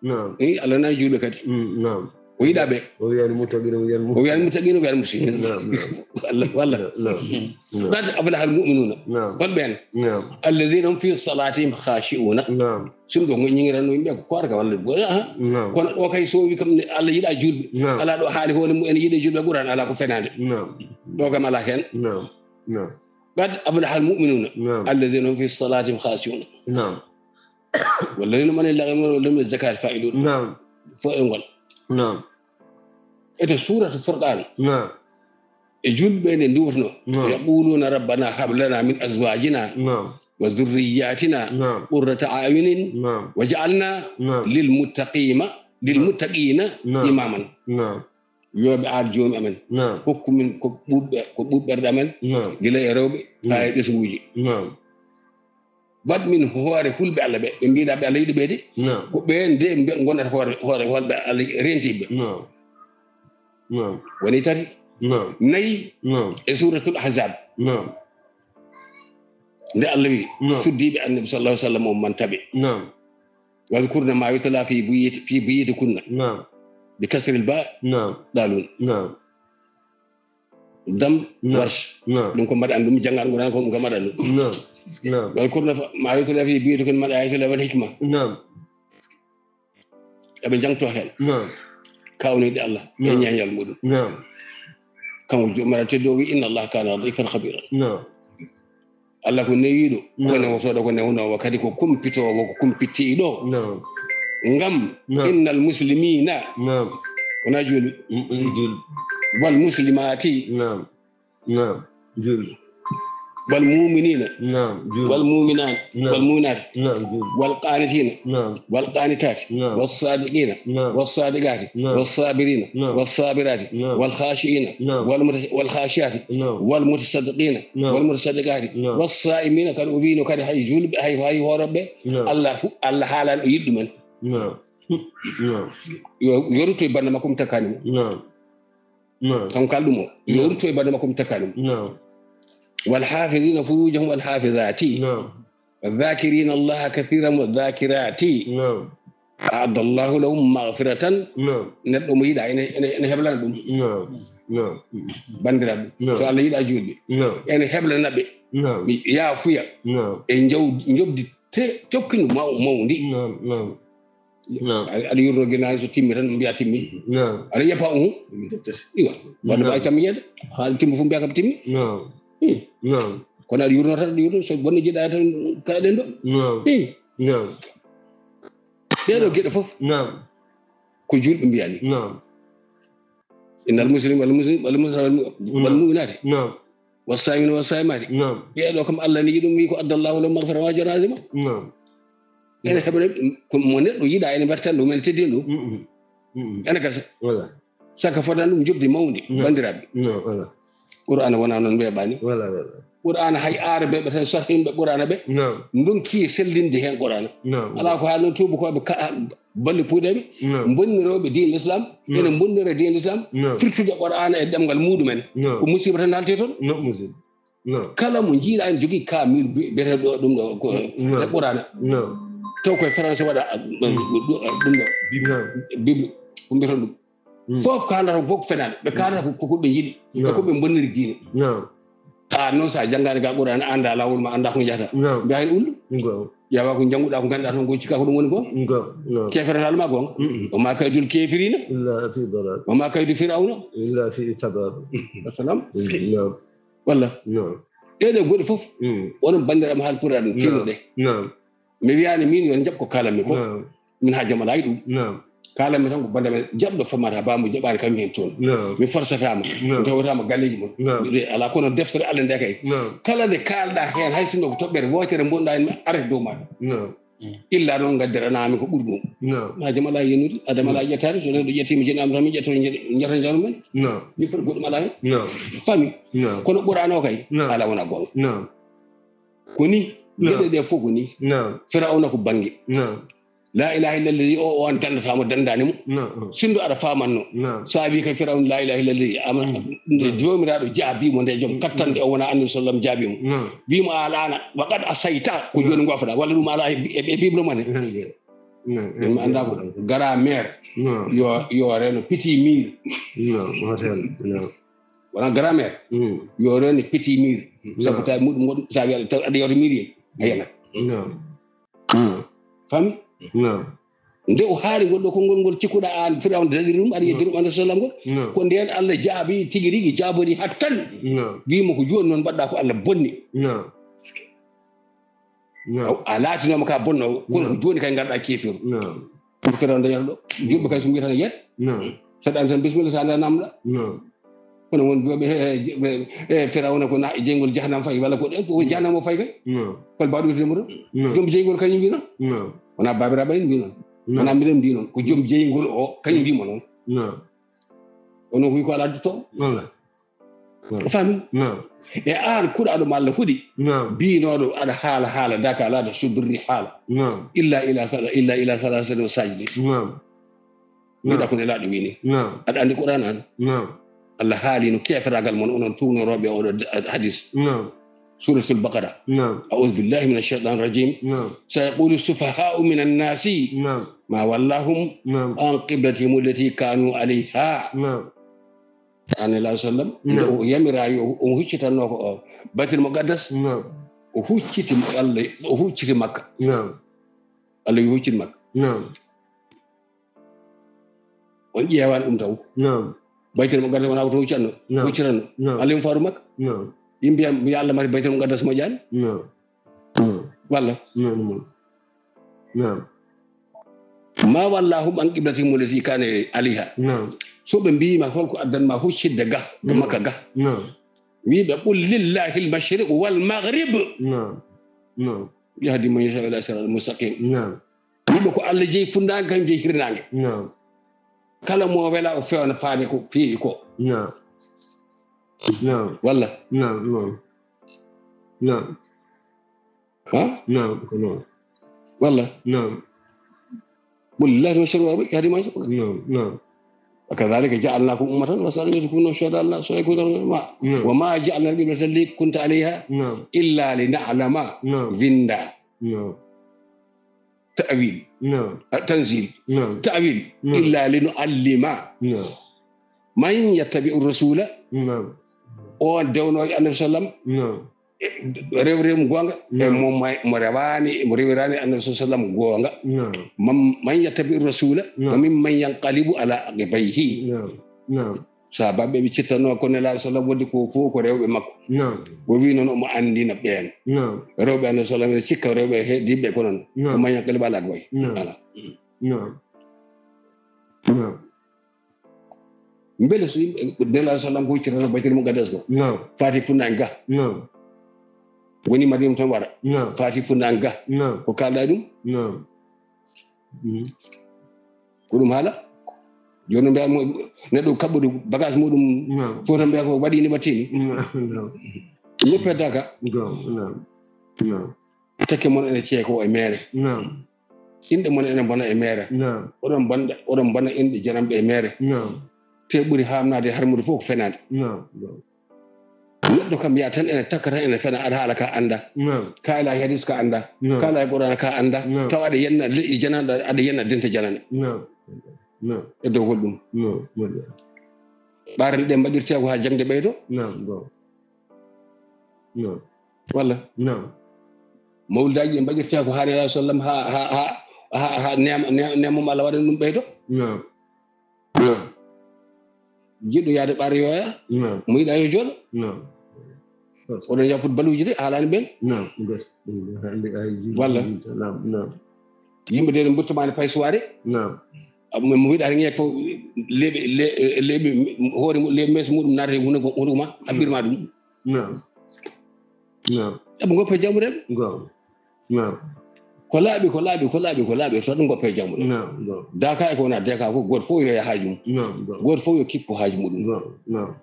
Naam. Eh, Allah nayi juulɓe kadi. Mm, naam. O yiɗaa ɓe. O wiyaani muttaqina, o wiyaani O wiyaani muttaqina, o wiyaani muslimin. Naam, naam. Allah, walla. Naam, naam. "Qad aflahal mu'minuna." Naam. Hol ɓeen? Naam. "Alladhina hum fi salatihim khashi'una." Naam. Sinno ko ñiŋiranno yimɓe ko koorka walla, aha. Naam. Kono ɗo kay so wi kam ne Allah yiɗaa juulɓe. Naam. Alaa ɗo haali hoore mum en yiɗe juulɓe Qur'an alaa ko fenaande. Naam. Ɗo kam alaa heen. Naam. Naam. "Qad aflahal mu'minuna." Naam. "Alladhina hum fi salatihim khashi'un." Naam. "Walladhina hum anil lagwi mu'ridun wa hum lis zakati fa'ilun." Naam. Fof e ngol. Naam. E to Suuratu Furqaan. Naam. E juulɓe nde nduwatno. Naam. "Yaquluna rabbana hab lana min azwajina Naam. wa dhurriyyatina Naam. qurrata a'yunin Naam. waj'alna Naam. lil muttaqima, lil Naam. muttaqina Naam. imaman." Naam. Yo ɓe aar Joomi amen. Naam. Hokku min ko ɓuɓɓe-, ko ɓuɓɓerɗe amen, Naam. gila e rewɓe, Naam. haa e ɓesnguuji. Naam. Waɗ min hoore hulɓe Allah ɓe. Ɓe mbiɗa ɓe Allah yiɗi ɓe de. Naam. Ko ɓe nde ɓe ngonata hoore, hoore, hoore ɓe Allah rentiiɓe. Naam. Naam. Woni tati. Naam. Nayi Naam. e Suuratul Ahzab. Naam. Nde Allah wi, Naam. suddiiɓe Annabi sallallahu alaihi wasallam on man taɓe. Naam. "Wadhkurna ma yutla fi buyut-, fi buyutikunna." Naam. Bi kasril ba, Naam. dalun. Naam. Dam Naam. warsh. Naam. Ɗum ko mbaɗa ɗum, janngal Qur'an ko ɗum ko mbaɗa ɗum. Naam. Naam. "Wadhkurna fa-, ma yutla fi buyutikunna min ayati llahi wal hikma." Naam. Eɓe jangto heen. Naam. Kawniiɗe Allah e Naam. ñeeñal muɗum. Naam. Kanko Joomiraaɗo tedduɗo o wi, "Inna Allaha kana latifan khabira." Naam. Allah ko newiiɗo, ko Naam. newotooɗo, ko newnoowo, kadi ko kumpitoowo, ko kumpitiiɗo. Naam. Ngam Naam. innal muslimina, Naam. wonaa juulɓe, Mm, mm, juulɓe. wal muslimaati, Naam. Naam. Juulɓe. Wal mu'minina. Naam. Juulɓe. Wal mu'minat. Naam. Wal mu'minat. Naam. Juulɓe. Wal qanitina. Naam. Wal qanitati. Naam. Was sadiqina. Naam. Was sadiqati. Naam. Was sabirina. Naam. Was sabirati. Naam. Wal khashiina. Naam. Wal muta-, wal khashiati. Naam. Wal mutasaddiqina. Naam. Wal mutasaddiqati. Naam. Was saimina, kadi o wiino kadi hay juulɓe, hay, hay hooroɓe. Naam. Allah fu, Allah haalan o yiɗi ɗumen. Naam. Naam. Yo, yo rutto e bannde makko mi takkani mo. Naam. Naam. Kanko kala ɗum o. Yo Naam. rutto e bannde makko mi takkani mo. Naam. Wal hafizina furujahum wal hafizati. Naam. Wa dhakirina Allaha kathiran wa dhakirati. Naam. A'adda Allahu lahum maghfiratan. Naam. Neɗɗo mo yiɗa ene, ene, ene heblana ɗum. Naam. Naam. Banndiraaɓe, Naam. so Allah yiɗa juulɓe, Naam. ene heblana ɓe. Naam. Yaafuya. Naam. E njaw-, njoɓdi te-, tokkindu maw-, mawndi. Naam, naam. Naam. Aɗa, aɗa yurno ginaani so timmi tan mbiya timmi. Naam. Aɗa yepa, uhum. Iwa. Wonde Naam. ɓay kam yiyede. Haali timmi fof mbiya kam timmi. Naam. Ih. Naam. Kono aɗa yurno tan, aɗa yurno. So bonno jiɗa tan kaɗen ɗo. Naam. Ih. Naam. Ɗee ɗoo geɗe fof Naam. ko juulɓe mbiyani. Naam. Innal muslim wal muslim wal muslim wal mu-, wal Naam. mu'minaati. Naam. Was saa'imina was saa'imati. Naam. Ɓee ɗoo kam Allah ne yiɗi ɗum, wi ko adda Allahu lahum maghfiratan wa ajran azima. Naam. Ene heɓa ko mo neɗɗo yiɗa ene wertan ɗum, ene teddina ɗum. Mm-mm. Mm-mm. Ene gasa. Wala. Saka fodan ɗum njoɓdi mawndi, Naam. banndiraaɓe. Naam, wala. Qur'aana wonaa noon weeɓaani. Wala, wala. Qur'aana hay Aarabeeɓe tan, sarhinɓe Qur'aana ɓe, Naam. ndonki sellinde heen Qur'aana. Naam. Alaa ko haali noon tuubakooɓe ka-, balle puuɗeeɓe, Naam. mbonnirooɓe diine Islam, Naam. ene mbonnira diine Islam, Naam. firtude Qur'aana e ɗemngal muɗumen. Naam. Ko musiiba tan haaltee toon. Naam, musiiba. Naam. Kala mo njiiɗa ene jogii kaamil bi-, biyeteeɗo ɗum ɗo ko Naam. e Qur'aana. Naam. Taw koye français waɗa, a, ɗum ɗo, ɗum ɗo. Naam. Bible. Ko mbiyeten ɗum. Mm. Fof kaalata ko fof ko fenaande. Ɓe kaalata ko, ko, ko ɓe njiɗi. E Naam. ko ɓe mbonniri diine. Naam. Aan noon, so a janngaani ka Qur'aan, a anndaa laawol ma, a anndaa ko njahata. Naam. Mbiyaa heen ullu. Naam. Ƴeewa ko njannguɗaa, ko ngannduɗaa toon, ko cikka ko ɗum woni ko. Naam, naam. Keefere haala ma goonga. Mm-mm. Wa maa kaydu l-kaafiriina illaa fii dalaal. Wa maa kaydu Firawna illaa fii tabaab. Wa salaam. Naam. Walla? Naam. Ɗee ɗoo goɗɗe fof, mm, onon banndiraaɓe haal Pulaar, naam, tiino ɗe. Naam. Mi wiyaani miin yo njaɓ ko kaalanmi ko. Naam. Min haa jam alaa e ɗum. Naam. Kaalanmi tan ko banndiraaɓe jaɓɗo famata baa mo jaɓaani kam heen toon. Naam. Mi forsataama. Naam. Mi tawataama galleeji mon. Naam. Mi alaa kono deftere Allah nde kay. Naam. Kala nde kaalɗaa heen, hay sinno ko toɓɓere wootere mbonɗaa heen, mi arete dow maaɗa. Naam. Illa noon ngaddiranaa mi ko ɓuri ɗum. Naam. Haa jam alaa e yenude, haa jam alaa e ƴettaade, so neɗɗo ƴettiima jeni am tan, mi ƴetto nje-, njata njaru men. Naam. Mi foti goɗɗum alaa heen. Naam. Fami. Naam. Kono Qur'aan o kay, naam, alaa wona goonga. Naam. Ko ni, naam, geɗe ɗe fof ko ni. Naam. Firawna ko bannge. Naam. Laa ilaaha illa lladi o, o on danndataamo, danndaani mo. Naam. Sinndo aɗa faamanno. Naam. So a wii kay Firawna laa ilaaha illa lladi, ama, mm, nde, mm, Joomiraaɗo jaabii mo, nde joom, mm, kattanɗe, mm, o wona Annabi sallam jaabii mo. Naam. Wii mo a alaana, wa qad asayta, ko, naam, jooni ngofaɗaa. Walla ɗum alaa e, e, e Bible mon he. Naam. Naam. En mi anndaa ko grammaire. Naam. Yo, yo reno petit mur. Naam, hotel. Naam. Wona grammaire. Mm. Yo reno petit mur. Naam. Sabu tawi muɗum goɗɗum, sa wiya taw aɗa yewta mur en. A yenat. Naam. Naam. Fami? Naam. Nde o haali ngol ɗoo konngol ngol cikkuɗaa aan, Firawna daɗiri ɗum, aɗa yeddi ɗum, Annabi sallam ngol. Naam. Ko ndeen Allah jaabi tigi rigi, jaabori hattan. Naam. Wii mo ko jooni noon mbaɗɗaa ko Allah bonni. Naam. Naam. A, a laatinooma ka bonnoowo, kono ko, naam, jooni kay ngarɗaa keefeeru. Naam. Pour Firawna dañata ɗo. Julɓe kay so mbiyata no yiyat. Naam. Saɗa tan bismillah, sa nda namda. Naam. Kono won joɓe, e, e, e, Firawna ko na jeyngol jahannama fayi, walla ko, e, ko jahannama o fayi kay. Naam. Fal baɗo wiyete mo ɗo. Naam. Joom jeyngol kañum mbi noon. Naam. Wona babiraɓe en mbi noon. Naam. Wona mbiɗen mbi noon. Ko joom jeyngol o, kañum mbi mo noon. Naam. Ono ko wi ko ala adduto. Walla. Naam. A faami? Naam. E aan kuɗaaɗo ma Allah huɗi. Naam. Biinooɗo aɗa haala haala daka ala to subirri haala. Naam. Illa ila sala-, illa ila salasati wa sajidi. Naam. Mbiɗa ko nelaaɗo wini. Naam. Aɗa anndi Qur'aan aan? Naam. Allah haali no keeferagal mon onon tuwnorooɓe oɗo d-, hadis. Naam. Suratul Baqara. Naam. A'udhu billahi minash shaitanir rajim. Naam. Sayaqulu sufaha'u minan nasi. Naam. Ma wallahum, naam, an qiblatihim allati kanu alayha. Naam. Annabi sallam, naam, nde o yamira yo o huccitanno ko o Baytul Muqaddas. Naam. O hucciti Allah, o hucciti Makka. Naam. Allah yo huccit Makka. Naam. On ƴeewan ɗum taw. Naam. Baytul Muqaddas wona ko to huccanno. Naam. Huccitanno. Naam. Allah mo faru Makka. Naam. Yimɓe mbiya Allah mari Baytul Muqaddas moƴƴaani. Naam. Naam. Walla? Naam, naam. Naam. Ma wallahum an qiblatihim allati kanu alayha. Naam. So ɓe mbiima hol ko addan ma huccitde ga, ga, naam, Makka ga. Naam. Wi ɓe, qul lillahi al-mashriq wal maghrib. Naam. Naam. Yahdi man yasha ila siratal mustaqim. Naam. Wi ɓe ko Allah jeyi funnaange, kañum jeyi hirnaange. Naam. Kala mo wela o fewna faade ko feewi ko. Naam. Naam. Walla? Naam, naam. Naam. Ha? Naam, ko noon. Walla? Naam. Qul lillahi al-mashriq wal maghrib, yahdi man yasha. Naam, naam. Wa kadhalika ja'alnakum ummatan wasatan litakunu shuhada ala, so ay ko ma. Naam. Wa ma ja'alna al-qiblata allati kunta alayha, naam, illa lina'lama. Naam. Winda. Naam. Ta'wil. Naam. Ah, tanzil. Naam. Ta'wil. Naam. Illa linu'allima. Naam. Man yattabi'u rasula. Naam. On dewnoojo Annabi sallam. Naam. E, rew, rew mo goonga. Naam. E mo may-, mo rewaani, mo rewiraani Annabi sallam goonga. Naam. Man, man yattabi'u rasula. Naam. Wa mimman yanqalibu ala aqibayhi. Naam. Naam. Sahabaaɓe ɓe cittanno ko Nelaaɗo sallam wonde ko fof ko rewɓe makko. Naam. O wi noon omo anndina ɓeen. Naam. Rewɓe Annabi sallam ene cikka rewɓe heddii ɓe ko noon. Naam. Ko maña kala ɓe alaa ko wayi. Naam. Alaa. Naam. Naam. Mbele so yimɓe Nelaaɗo sallam ko huccitata Baytul Muqaddas ko? Naam. Faati funnaange ga. Naam. Woni Madina tan wara. Naam. Faati funnaange ga. Naam. Ko kaalɗaa ɗum? Naam. Mhm. Ko ɗum haala. Jooni mbiya mo, neɗɗo kaɓɓude bagage muɗum, naam, fof tan mbiya ko waɗi ni, waɗti ni. Naam, naam. Ñeppe daka. Go, naam. Naam. Tekke mon ene ceeko e meere. Naam. Inɗe mon ene mbona e meere. Naam. Oɗon mbonda, oɗon mbona inɗe jananɓe e meere. Naam. Te ɓuri haamnaade e harmude fof ko fenaande. Naam. Go. Neɗɗo kam yaa tan ene takka tan ene fena, aɗa haala ka annda. Naam. Ka ala hadis ka annda. Naam. Ka ala Qur'an ka annda. Naam. Taw aɗa yenna leƴƴi jananɗe, aɗa yenna dente janane. Naam. Naam. E dow hol ɗum? Naam. Moƴƴa. Ɓaarle ɗe mbaɗirte ko haa jaŋde ɓeydo? Naam, go. Naam. Walla? Naam. Mawlidaaji ɗi mbaɗirtee ko haa Nelaaɗo sallam, haa, haa, haa, haa, haa neema, neema, neema mo Allah waɗani ɗum ɓeydo. Naam. Naam. Jiɗɗo yahde ɓaar yooya, Naam. Mo yiɗaa yo jooɗo. Naam. Oɗon njaha footballuuji de, haalaani ɓeen. Naam, gas. Hannde ay jiɗi Walla? Naam, naam. Yimɓe de no mburtamaani pay suwaare. Naam. Abu men mo wiɗa ŋeek fof leeɓi, le-, leeɓi hoore mu-, leeɓi mees muɗum naata e hunuko, hunuko ma, habbirma ɗum. Naam. Naam. Eɓe ngoppa jamureɓe. Naam. Naam. Ko laaɓi, ko laaɓi, ko laaɓi, ko laaɓi, so ɗum ngoppa jamureɓe. Naam, naam. Daka e ko wona deka fof, gooto fof yo yah haaju mum. Naam, naam. Gooto fof yo kippu haaju muɗum. Naam, naam.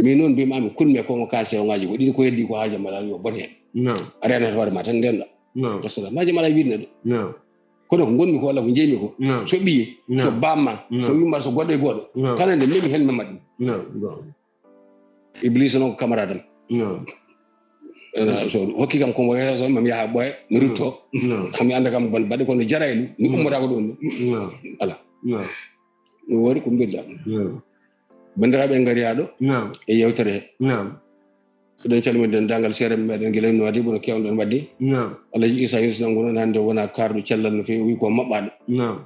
Min noon mbimami kulmi e kongo ka sewŋaji ko ɗiɗi ko heddi ko haaju mala yo bon hen. Naam. A renata hoore ma tan ndenda. Naam. Wassalam. Haaju mala wiɗne de. Naam. Kono ko gonmi ko walla ko jeymi ko. Naam. So ɓiye, Naam. So bamma, Naam. So yumma, so goɗɗo e goɗɗo. Naam. Kala nde memi hen memma ɗum. Naam, naam. Iblis noon ko camarade am. Naam. Ena, so hokki kam ko mo yeeso, mami yaha ɓooya, mi rutto. Naam. Hami annda kam bon baɗe kono jaraylu, mi Naam. Ummotako ɗon. Naam. Ala. Naam. Mi wori ko mbirɗa. Naam. Banndiraaɓe en ngari haa ɗo. Naam. E yewtere he. Naam. Eɗen calmina denndaangal seereɓe meɗen gila no waɗi bono kewɗen waɗi. Naam. Alhaji Issa Yunus Nangu noon hannde wona kaarɗo cellal no feewi, o wi ko maɓɓaaɗo. Naam.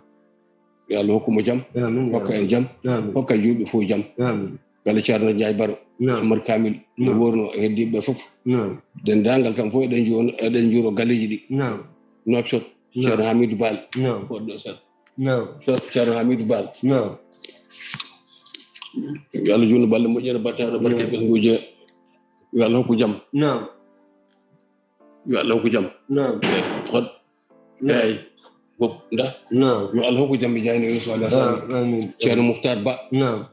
Yo Allah hokku mo jam. Amin, ya Rabbi. Hokka en jam. Amin. Hokka juulɓe fof jam. Amin. Gala Ceerno Njaay Baro. Naam. Amar Kamil. No Naam. Worno e heddiiɓe fof. Naam. Denndaangal kam fof eɗen juuno, eɗen juuro galleeji ɗi. Naam. Nokcot. Naam. Ceerno Hamidou Bal. Naam. Ko ɗo sal. Naam. Ceerno Hamidou Bal. Naam. Yo Allah juutnu balɗe moƴƴere, battane barke Naam. Ɓesnguuji. Yo Allah hokku jam. Naam. Yo Allah hokku jam. Naam. Hod-, Naam. Eey. Gop, nda. Naam. Yo Allah hokku jam, ɓe jayno Yunus alayhi salam. Naam, amin. Ceerno Muhtar Ba. Naam.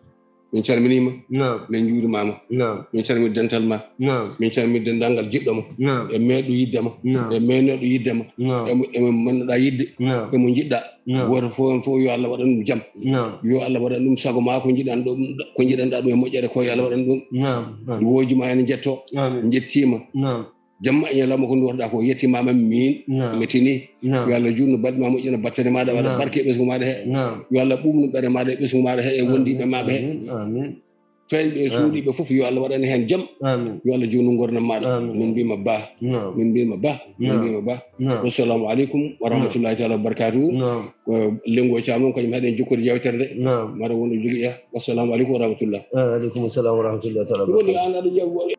Min calminiima. Naam. Min njuurimaama. Naam. Min calmini dental ma. Naam. Min calmini denndaangal jiɗɗo ma. Naam. E meeɗo yidde ma. Naam. E meeɗo yidde ma. Naam. E mo, e mo mannoɗaa yidde. Naam. E mo njiɗɗaa. Naam. Gooto fof en fof yo Allah waɗan ɗum jam. Naam. Yo Allah waɗan ɗum sago ma ko njiɗan ɗum, ko njiɗanɗaa ɗum e moƴƴere ko yo Allah waɗan ɗum. Naam. Amin. Wooji ma ene njetto. Amin. Njettiima. Naam. Jamma e ñalawma ko nduwatoɗaa ko yettimaama min Naam. Mi tini. Naam. Yo Allah juutnu balɗe ma moƴƴina battane maaɗa waɗa Naam. Barke e ɓesngu maaɗa he. Naam. Yo Allah ɓuuɓnu ɓerɗe maaɗa e ɓesngu maaɗa he e Amin. Wondiiɓe maaɓe he. Amin. Amin. Fewɓe e Amin. Suuɗiiɓe fof yo Allah waɗan heen jam. Amin. Yo Allah juutnu ngorndam maaɗa. Amin. Min mbima ba. Naam. Min mbima ba. Min Naam. Mbima ba. Naam. Wassalamu aleykum wa Naam. Rahmatullahi taala wa barakatuhu. Naam. Ko Lengo Caam noon kañum haɗen jokkude yewtere nde. Naam. Mara wonɗo jogii ya. Wassalamu aleykum wa rahmatullah. Wa aleykum salam wa rahmatullahi taala wa Ɗum woni barakatuhu. An aɗa ƴeewa